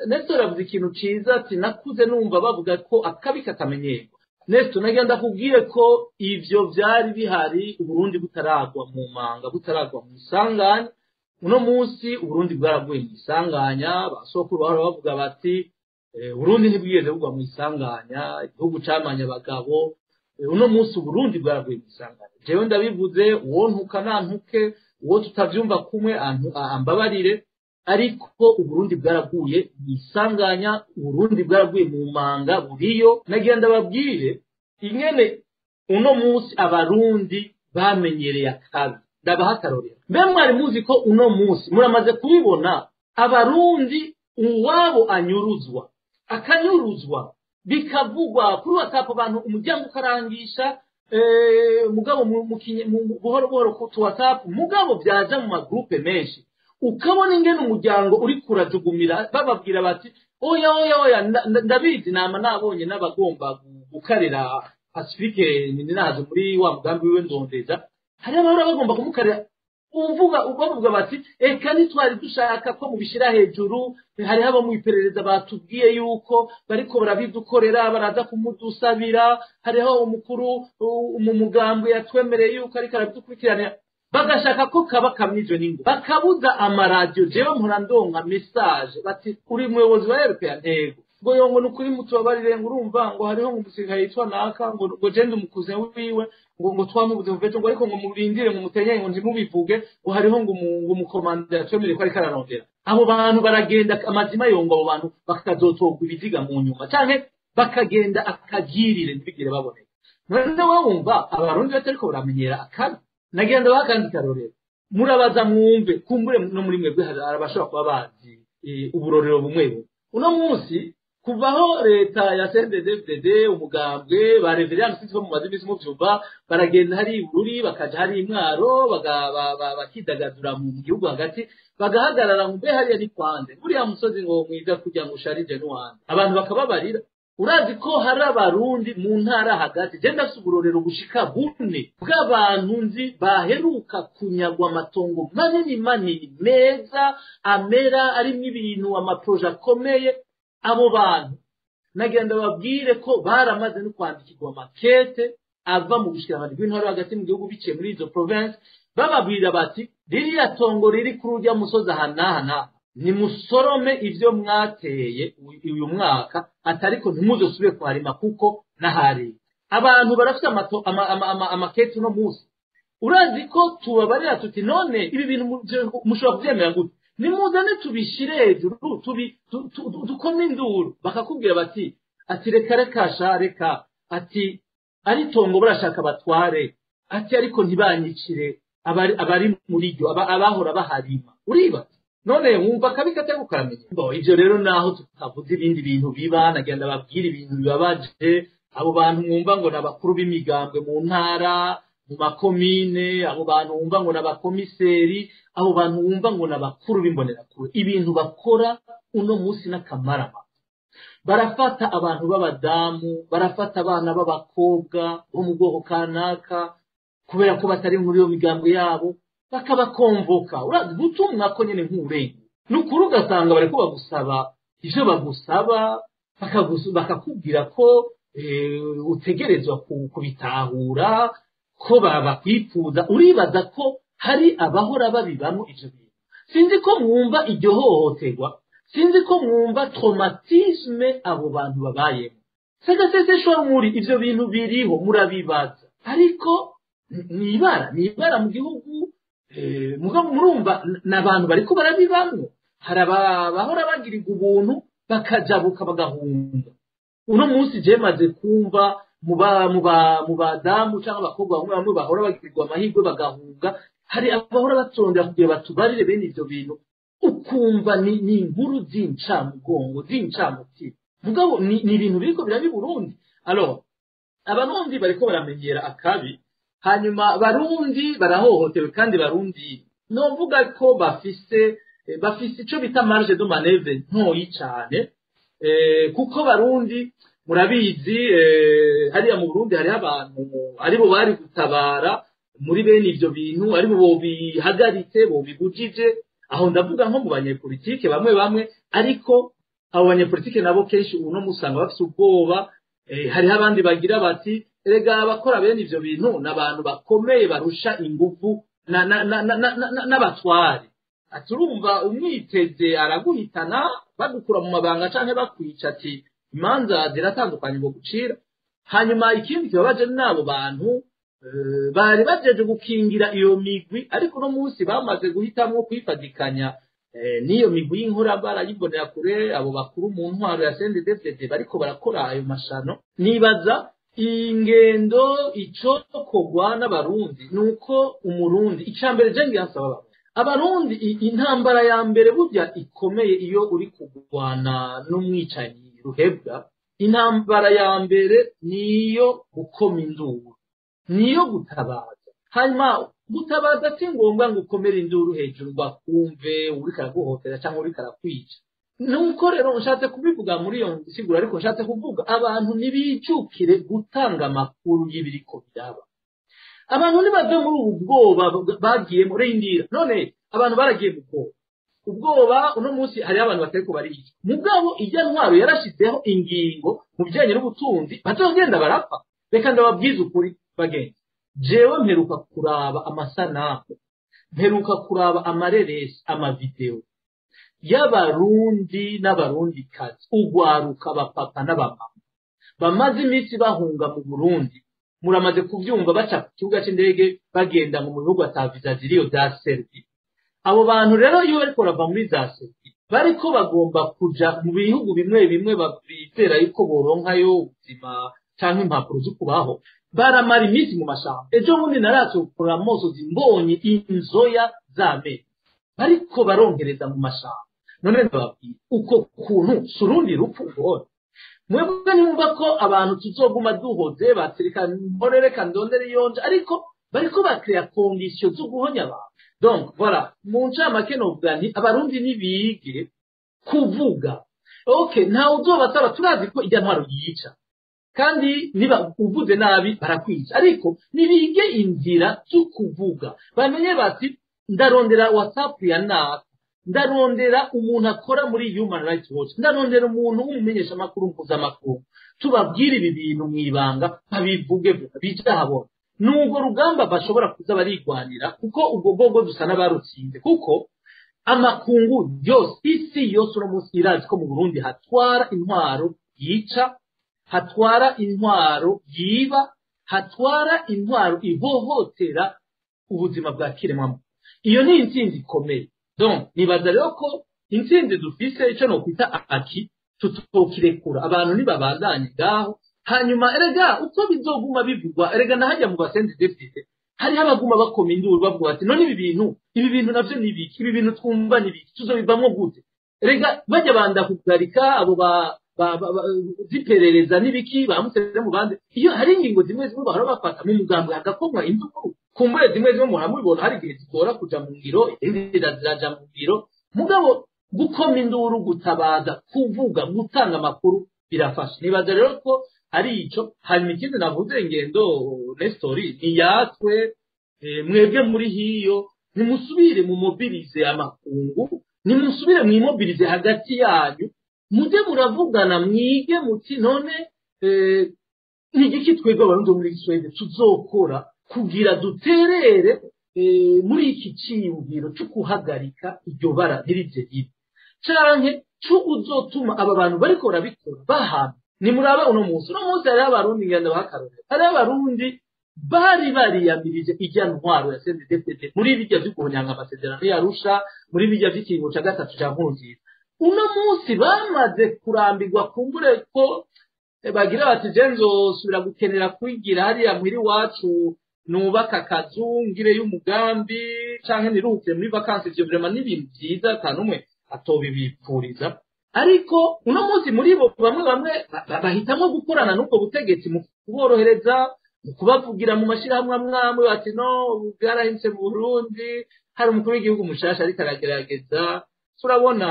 Nestor avuze ikintu ciza, ati nakuze numva bavuga ko akabi kakamenyerwa. Nestor, nagira ndakubwiye ko ivyo vyari bihari Uburundi butaragwa mu manga, butaragwa mu isanganya. Uno munsi Uburundi bwaraguye mu isanganya. Basokuru bahora bavuga bati Uburundi ntibwigeze bugwa mu isanganya, igihugu camanye abagabo. Uno munsi Uburundi bwaraguye mu isanganya. Jewe ndabivuze, uwo ntuka nantuke, uwo tutavyumva kumwe ambabarire, ariko Uburundi bwaraguye mu isanganya, Uburundi bwaraguye mu manga buriyo. Nagira ndababwire ingene uno munsi abarundi bamenyereye akabi. Ndabaha akarorero. Mbe mwari muzi ko uno munsi muramaze kubibona, abarundi uwabo anyuruzwa, akanyuruzwa bikavugwa kuri WhatsApp, abantu umuryango ukarangisha, mugabo buhoro buhoro ku WhatsApp, mugabo byaja mu magroupe menshi, ukabona ingene umuryango uri kurajugumira, bababwira bati oya, oya, oya. Ndabizi, nama nabonye n'abagomba gukarira Pacifique Ninazo muri wa mugambi wiwe ndondeza, hari abahora bagomba kumukarira uvuga, bavuga bati eka ntitwari dushaka ko mubishyira hejuru, hariho abo mu iperereza batubwiye yuko bariko barabidukorera, baraza kumudusabira, hariho umukuru mu mugambwe yatwemereye yuko ariko arabidukurikiranira. Bagashaka ko kaba kamijwe n'ingo, bakabuza amaradiyo. Jewe mpora ndonka message bati uri muyobozi wa RPA ntego, ngo yongo nukuri mutubabarire, ngo urumva ngo hariho ngo umusirikare yitwa naka, ngo je ndi umukuze wiwe, ngo twamubuze kuva, ngo ariko ngo murindire, ngo mutenye, ngo ntimubivuge, ngo hariho ngo umukomanda yatwemereye ko ariko ararondera abo bantu. Baragenda amazima yongo, abo bantu bakazotorwa ibiziga mu nyuma, canke bakagenda akagirire ntibigire baboneka. None wowe wumva abarundi batariko baramenyera akabi? Nagenda bakandi karorero, murabaza mwumve, kumbure no muri mwebwe hari abashobora kuba bazi uburorero bumwe bumwe. Uno munsi kuvaho leta ya CNDD-FDD, umugambwe ba Reverend, sinzi ko mumaze iminsi muvyumva, baragenda hari Bururi, bakaja hari Imwaro, bakidagadura mu gihugu hagati, bagahagarara ngo mbe hariya ni kwande, buriya musozi ngo mwiza kugira ngo usharije n'uwande, abantu bakababarira. Urazi ko hari abarundi mu ntara hagati, je ndafise uburorero gushika bune bw'abantu nzi baheruka kunyagwa amatongo manini manini meza amera arimwo ibintu, amaproje akomeye. Abo bantu nagira ndababwire ko baramaze no kwandikirwa makete ava mu bushikiranganji bw'intwaro hagati mu gihugu, biciye muri izo province, bababwira bati ririya tongo riri kuri urya musozi aha n'aha n'aha, nimusorome ivyo mwateye uyu mwaka, atariko ntimuzosubire kuharima kuko n'ahari. Abantu barafite amakete uno munsi. Urazi ko tubabarira tuti none ibi bintu mushobora kuvyemera gute? Nimuzane tubishire hejuru, dukome induru. Bakakubwira bati ati reka, reka sha, reka, ati ari tongo barashaka batware, ati ariko ntibanyicire abari muri ryo, abahora baharima. Uribaza none wumva akabi katari kukamenya? Bo ivyo rero, naho tutavuze ibindi bintu biba, nagenda babwira ibintu bibabaje. Abo bantu mwumva ngo ni abakuru b'imigambwe mu ntara, mu makomine, abo bantu wumva ngo ni abakomiseri, abo bantu wumva ngo ni abakuru b'imbonerakure, ibintu bakora uno munsi n'akamarama. Barafata abantu b'abadamu, barafata abana b'abakobwa bo mu bwoko kanaka kubera ko batari muri iyo migambwe yabo, bakabakonvoka gutumwa ko nyene nk'urenga ni ukuri, ugasanga bariko bagusaba ivyo bagusaba, bakakubwira ko utegerezwa kubitahura ko babakwifuza. Uribaza ko hari abahora babibamo ivyo bintu? Sinzi ko mwumva iryo hohoterwa, sinzi ko mwumva traumatisme abo bantu babayemo. Sagaseseshwa muri ivyo bintu biriho, murabibaza, ariko nibara nibara mu gihugu, mugabo murumva n'abantu bariko barabibamwo. Hari abahora bagirirwa ubuntu. Bakajabuka bagahunga. Uno munsi je maze kumva mu badamu cyangwa abakobwa bamwe bamwe bahora bagirwa amahirwe bagahunga, hari abahora batondera kugira batubarire bene ivyo bintu, ukumva ni inkuru z'incamugongo, z'incamutima. Mugabo ni ibintu biriko biraba i Burundi. Alors abarundi bariko baramenyera akabi, hanyuma barundi barahohotewe, kandi barundi novuga ko bafise ico bita marge de manœuvre ntoyi cane, kuko barundi murabizi, hariya mu Burundi hariho abantu aribo bari gutabara muri bene ivyo bintu, aribo bobihagaritse, bobibujije. Aho ndavuga nko mu banyepolitike bamwe bamwe, ariko abo banyepolitike nabo kenshi uno musanga bafise ubwoba. Hariho abandi bagira bati erega abakora bene ivyo bintu n'abantu bakomeye barusha ingufu n'abatware. Aturumva umwiteze araguhitana, bagukura mu mabanga canke bakwica, ati imanza ziratandukanye ngo gucira. Hanyuma ikindi kibabaje n'abo bantu bari bajeje gukingira iyo migwi, ariko no munsi bamaze guhitamwo kwifadikanya n'iyo migwi y'inkorabara yibonera kure, abo bakuru mu ntwaro ya CNDD-FDD bariko barakora ayo mashano. Nibaza ingendo icokogwa n'abarundi nuko umurundi icambere je ngiyansaba abarundi, intambara ya mbere burya ikomeye iyo uri kugwana n'umwicanyi ruhebwa, intambara ya mbere niyo gukoma induru, niyo gutabaza. Hanyuma gutabaza si ngombwa ngo ukomere induru hejuru ngo akumve uriko araguhotera cyangwa uriko arakwica. Nuko rero nshatse kubivuga muri iyo nsiguro, ariko nshatse kuvuga abantu ntibicukire gutanga amakuru y'ibiriko biraba. Abantu ntibave muri ubu bwoba bagiye muri indira. None abantu baragiye mu bwoba, ubwoba uno munsi hariho abantu batariko barica. Mugabo ijya ntwaro yarashizeho ingingo mu bijyanye n'ubutunzi, bazogenda barapfa. Reka ndababwize ukuri bagenzi, jewe mperuka kuraba amasanamu, mperuka kuraba amareresi, amavideo y'abarundi n'abarundikazi, ugwaruka abapapa n'abamama bamaze iminsi bahunga mu Burundi. Muramaze kuvyumva baca ku kibuga c'indege bagenda mu bihugu ata visa ziriyo za Serbia. Abo bantu rero iyo bariko barava muri za Serbia, bariko bagomba kuja mu bihugu bimwe bimwe bizera yuko boronkayo ubuzima canke impapuro zo kubaho, baramara iminsi mu mashamba. Ejo bundi naratsokora amosozi mbonye inzoya z'amenyo bariko barongereza mu mashamba. None ndababwira uko kuntu surundi rupfu ubona. Mwebwe nimumva ko abantu tuzoguma duhoze batirika mborereka ndondere yonje, ariko bariko bakrea condition zo guhonya abantu. Donc voilà, mu ncamake novuga nti abarundi nibige kuvuga. Okay, ntawe uzobasaba, turazi ko ijya ntwaro yica, kandi niba uvuze nabi barakwica, ariko nibige inzira zo kuvuga, bamenye bati ndarondera WhatsApp ya naka, ndarondera umuntu akora muri Human Rights Watch, ndarondera umuntu w'umumenyesha makuru mpuzamakuru, tubabwire ibi bintu mwibanga, babivuge bija habona. Nubwo rugamba bashobora kuza barigwanira, kuko ubwo bwogo dusa n'abarutsinze, kuko amakungu yose, isi yose uno munsi irazi ko mu Burundi hatwara intwaro yica, hatwara intwaro yiba, hatwara intwaro ihohotera ubuzima bwa kiremwamuntu. Iyo ni intsinzi ikomeye. Donc nibaza rero ko intsinzi dufise ico nokwita aki tutokirekura, abantu ntibabandanye ngaho. Hanyuma erega uko bizoguma bivugwa, erega nahajya mu basenzi defite hariho abaguma bakoma induru bavuga bati none ibi bintu navyo ni ibiki, ibi bintu twumva ni ibiki, tuzobivamwo gute? Erega bajya banda kugarika abo ziperereza n'ibiki bamuseze mu bandi. Iyo hari ingingo zimwe zimwe bahora bafata mu mugambwe hagakomwa induru, kumbure zimwe zimwe muramubibona, hari igihe zigora kuja mu ngiro, izindi ziraja mu ngiro. Mugabo gukoma induru, gutabaza, kuvuga, gutanga amakuru birafasha. Nibaza rero ko ari ico. Hanyuma ikindi navuze, ingendo Nestori ni yatwe, mwebwe muri hiyo nimusubire mu mobilize amakungu, nimusubire mwimobilize hagati yanyu, muje muravugana, mwige muti none nigiki twebwe abarundi muri Swede tuzokora kugira duterere muri iki ciyumviro cyo kuhagarika iryo bara ntirize ribe, canke cyo uzotuma aba bantu bariko barabikora bahana. Nimuraba uno munsi hariho abarundi, ngenda bahakarorera, hariho abarundi bari bariyamirije ijya ntwaro ya CNDD-FDD muri bijya vy'uguhonyanga amasezerano y'Arusha, muri bijya vy'ikiringo ca gatatu ca Nkurunziza. Uno munsi bamaze kurambirwa, kumbure ko bagira bati je nzosubira gukenera kwigira hariya muhira iwacu, nubaka akazu, ngire y'umugambi canke niruhukire muri vacances. Ivyo vraiment ni ibintu vyiza, ata n'umwe atobibipfuriza. Ariko uno munsi muri bo bamwe bamwe bahitamwo gukorana n'ubwo butegetsi mu kuborohereza, mu kubavugira mu mashirahamwe amwe amwe, bati no bwarahindutse mu Burundi, hari umukuru w'igihugu mushasha ariko aragerageza, turabona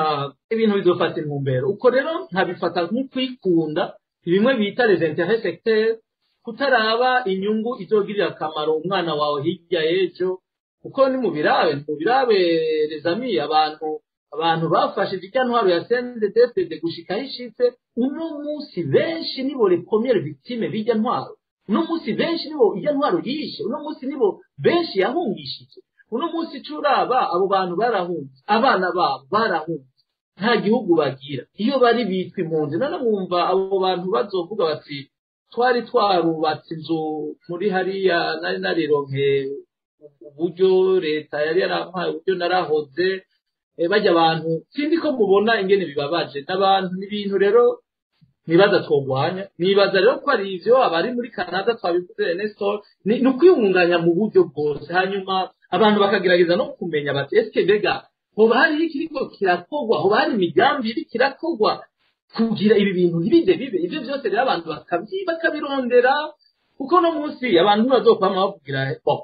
ibintu bizofata intumbero. Uko rero nkabifata nk'ukwikunda, bimwe bita les intérêts sectaires, kutaraba inyungu izogirira akamaro umwana wawe hirya y'ejo. Kuko ni mu birabe les amis, abantu bafashije irya ntwaro ya CNDD-FDD gushika aho ishitse, uno munsi benshi nibo les premières victimes b'irya ntwaro. Uno munsi benshi nibo irya ntwaro yishe, uno munsi nibo benshi yahungishije. Uno munsi curaba abo bantu barahunze, abana babo barahunze, nta gihugu bagira, iyo bari bitwa impunzi. None mwumva abo bantu bazovuga bati twari twarubatse inzu muri hariya, nari narironke uburyo, leta yari yarampaye uburyo, narahoze bajya abantu. Sindi ko mubona ingene bibabaje n'abantu n'ibintu. Rero nibaza twogwanya, nibaza rero ko ari ivyo abari muri Canada twabivuze, Nestor, ni ukwiyungunganya mu buryo bwose, hanyuma abantu bakagerageza no kumenya bati eske mbega hoba hariho ikiriko kirakorwa, hoba hari imigambi iriko irakorwa kugira ibi bintu ntibize bibe? Ivyo vyose rero abantu bakabirondera, kuko no munsi abantu ntibazokwama bavugira. Bon,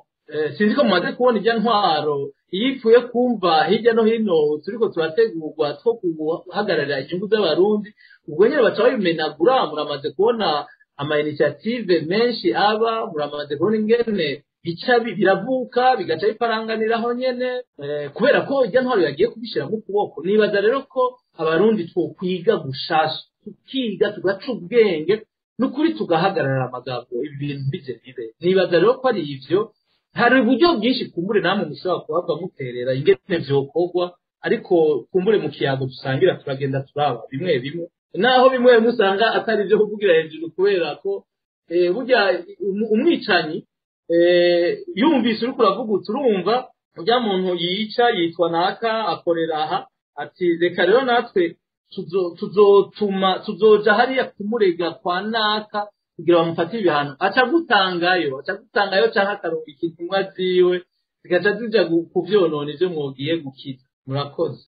sinzi ko mumaze kubona irya ntwaro iyo ipfuye kumva hirya no hino turiko turategurwa two guhagararira inyungu z'Abarundi, ubwo nyene baca babimenagura. Muramaze kubona ama initiative menshi aba, muramaze kubona ingene bica biravuka, bigaca biparanganiraho nyene, kubera ko irya ntwaro yagiye kubishiramo ukuboko. Nibaza rero ko Abarundi twokwiga gushasha, tukiga, tugaca ubwenge n'ukuri, tugahagarara amagambo, ibi bintu bize bibe. Nibaza rero ko ari ivyo. Hari uburyo bwinshi kumbure namwe mushobora kuhava muterera ingene vyokorwa, ariko kumbure mu kiyago dusangira turagenda turaba bimwe bimwe, naho bimwe bimwe usanga atari ivyo kuvugira hejuru, kubera ko burya umwicanyi yumvise uriko uravuga uti urumva urya muntu yica yitwa naka, akorera aha, ati reka rero natwe tuzotuma tuzoja hariya kumurega kwa naka kugira bamufatire ibihano, aca gutangayo canke akarungika intumwa ziwe zigaca zija kuvyonona ivyo mwogiye gukiza. Murakoze.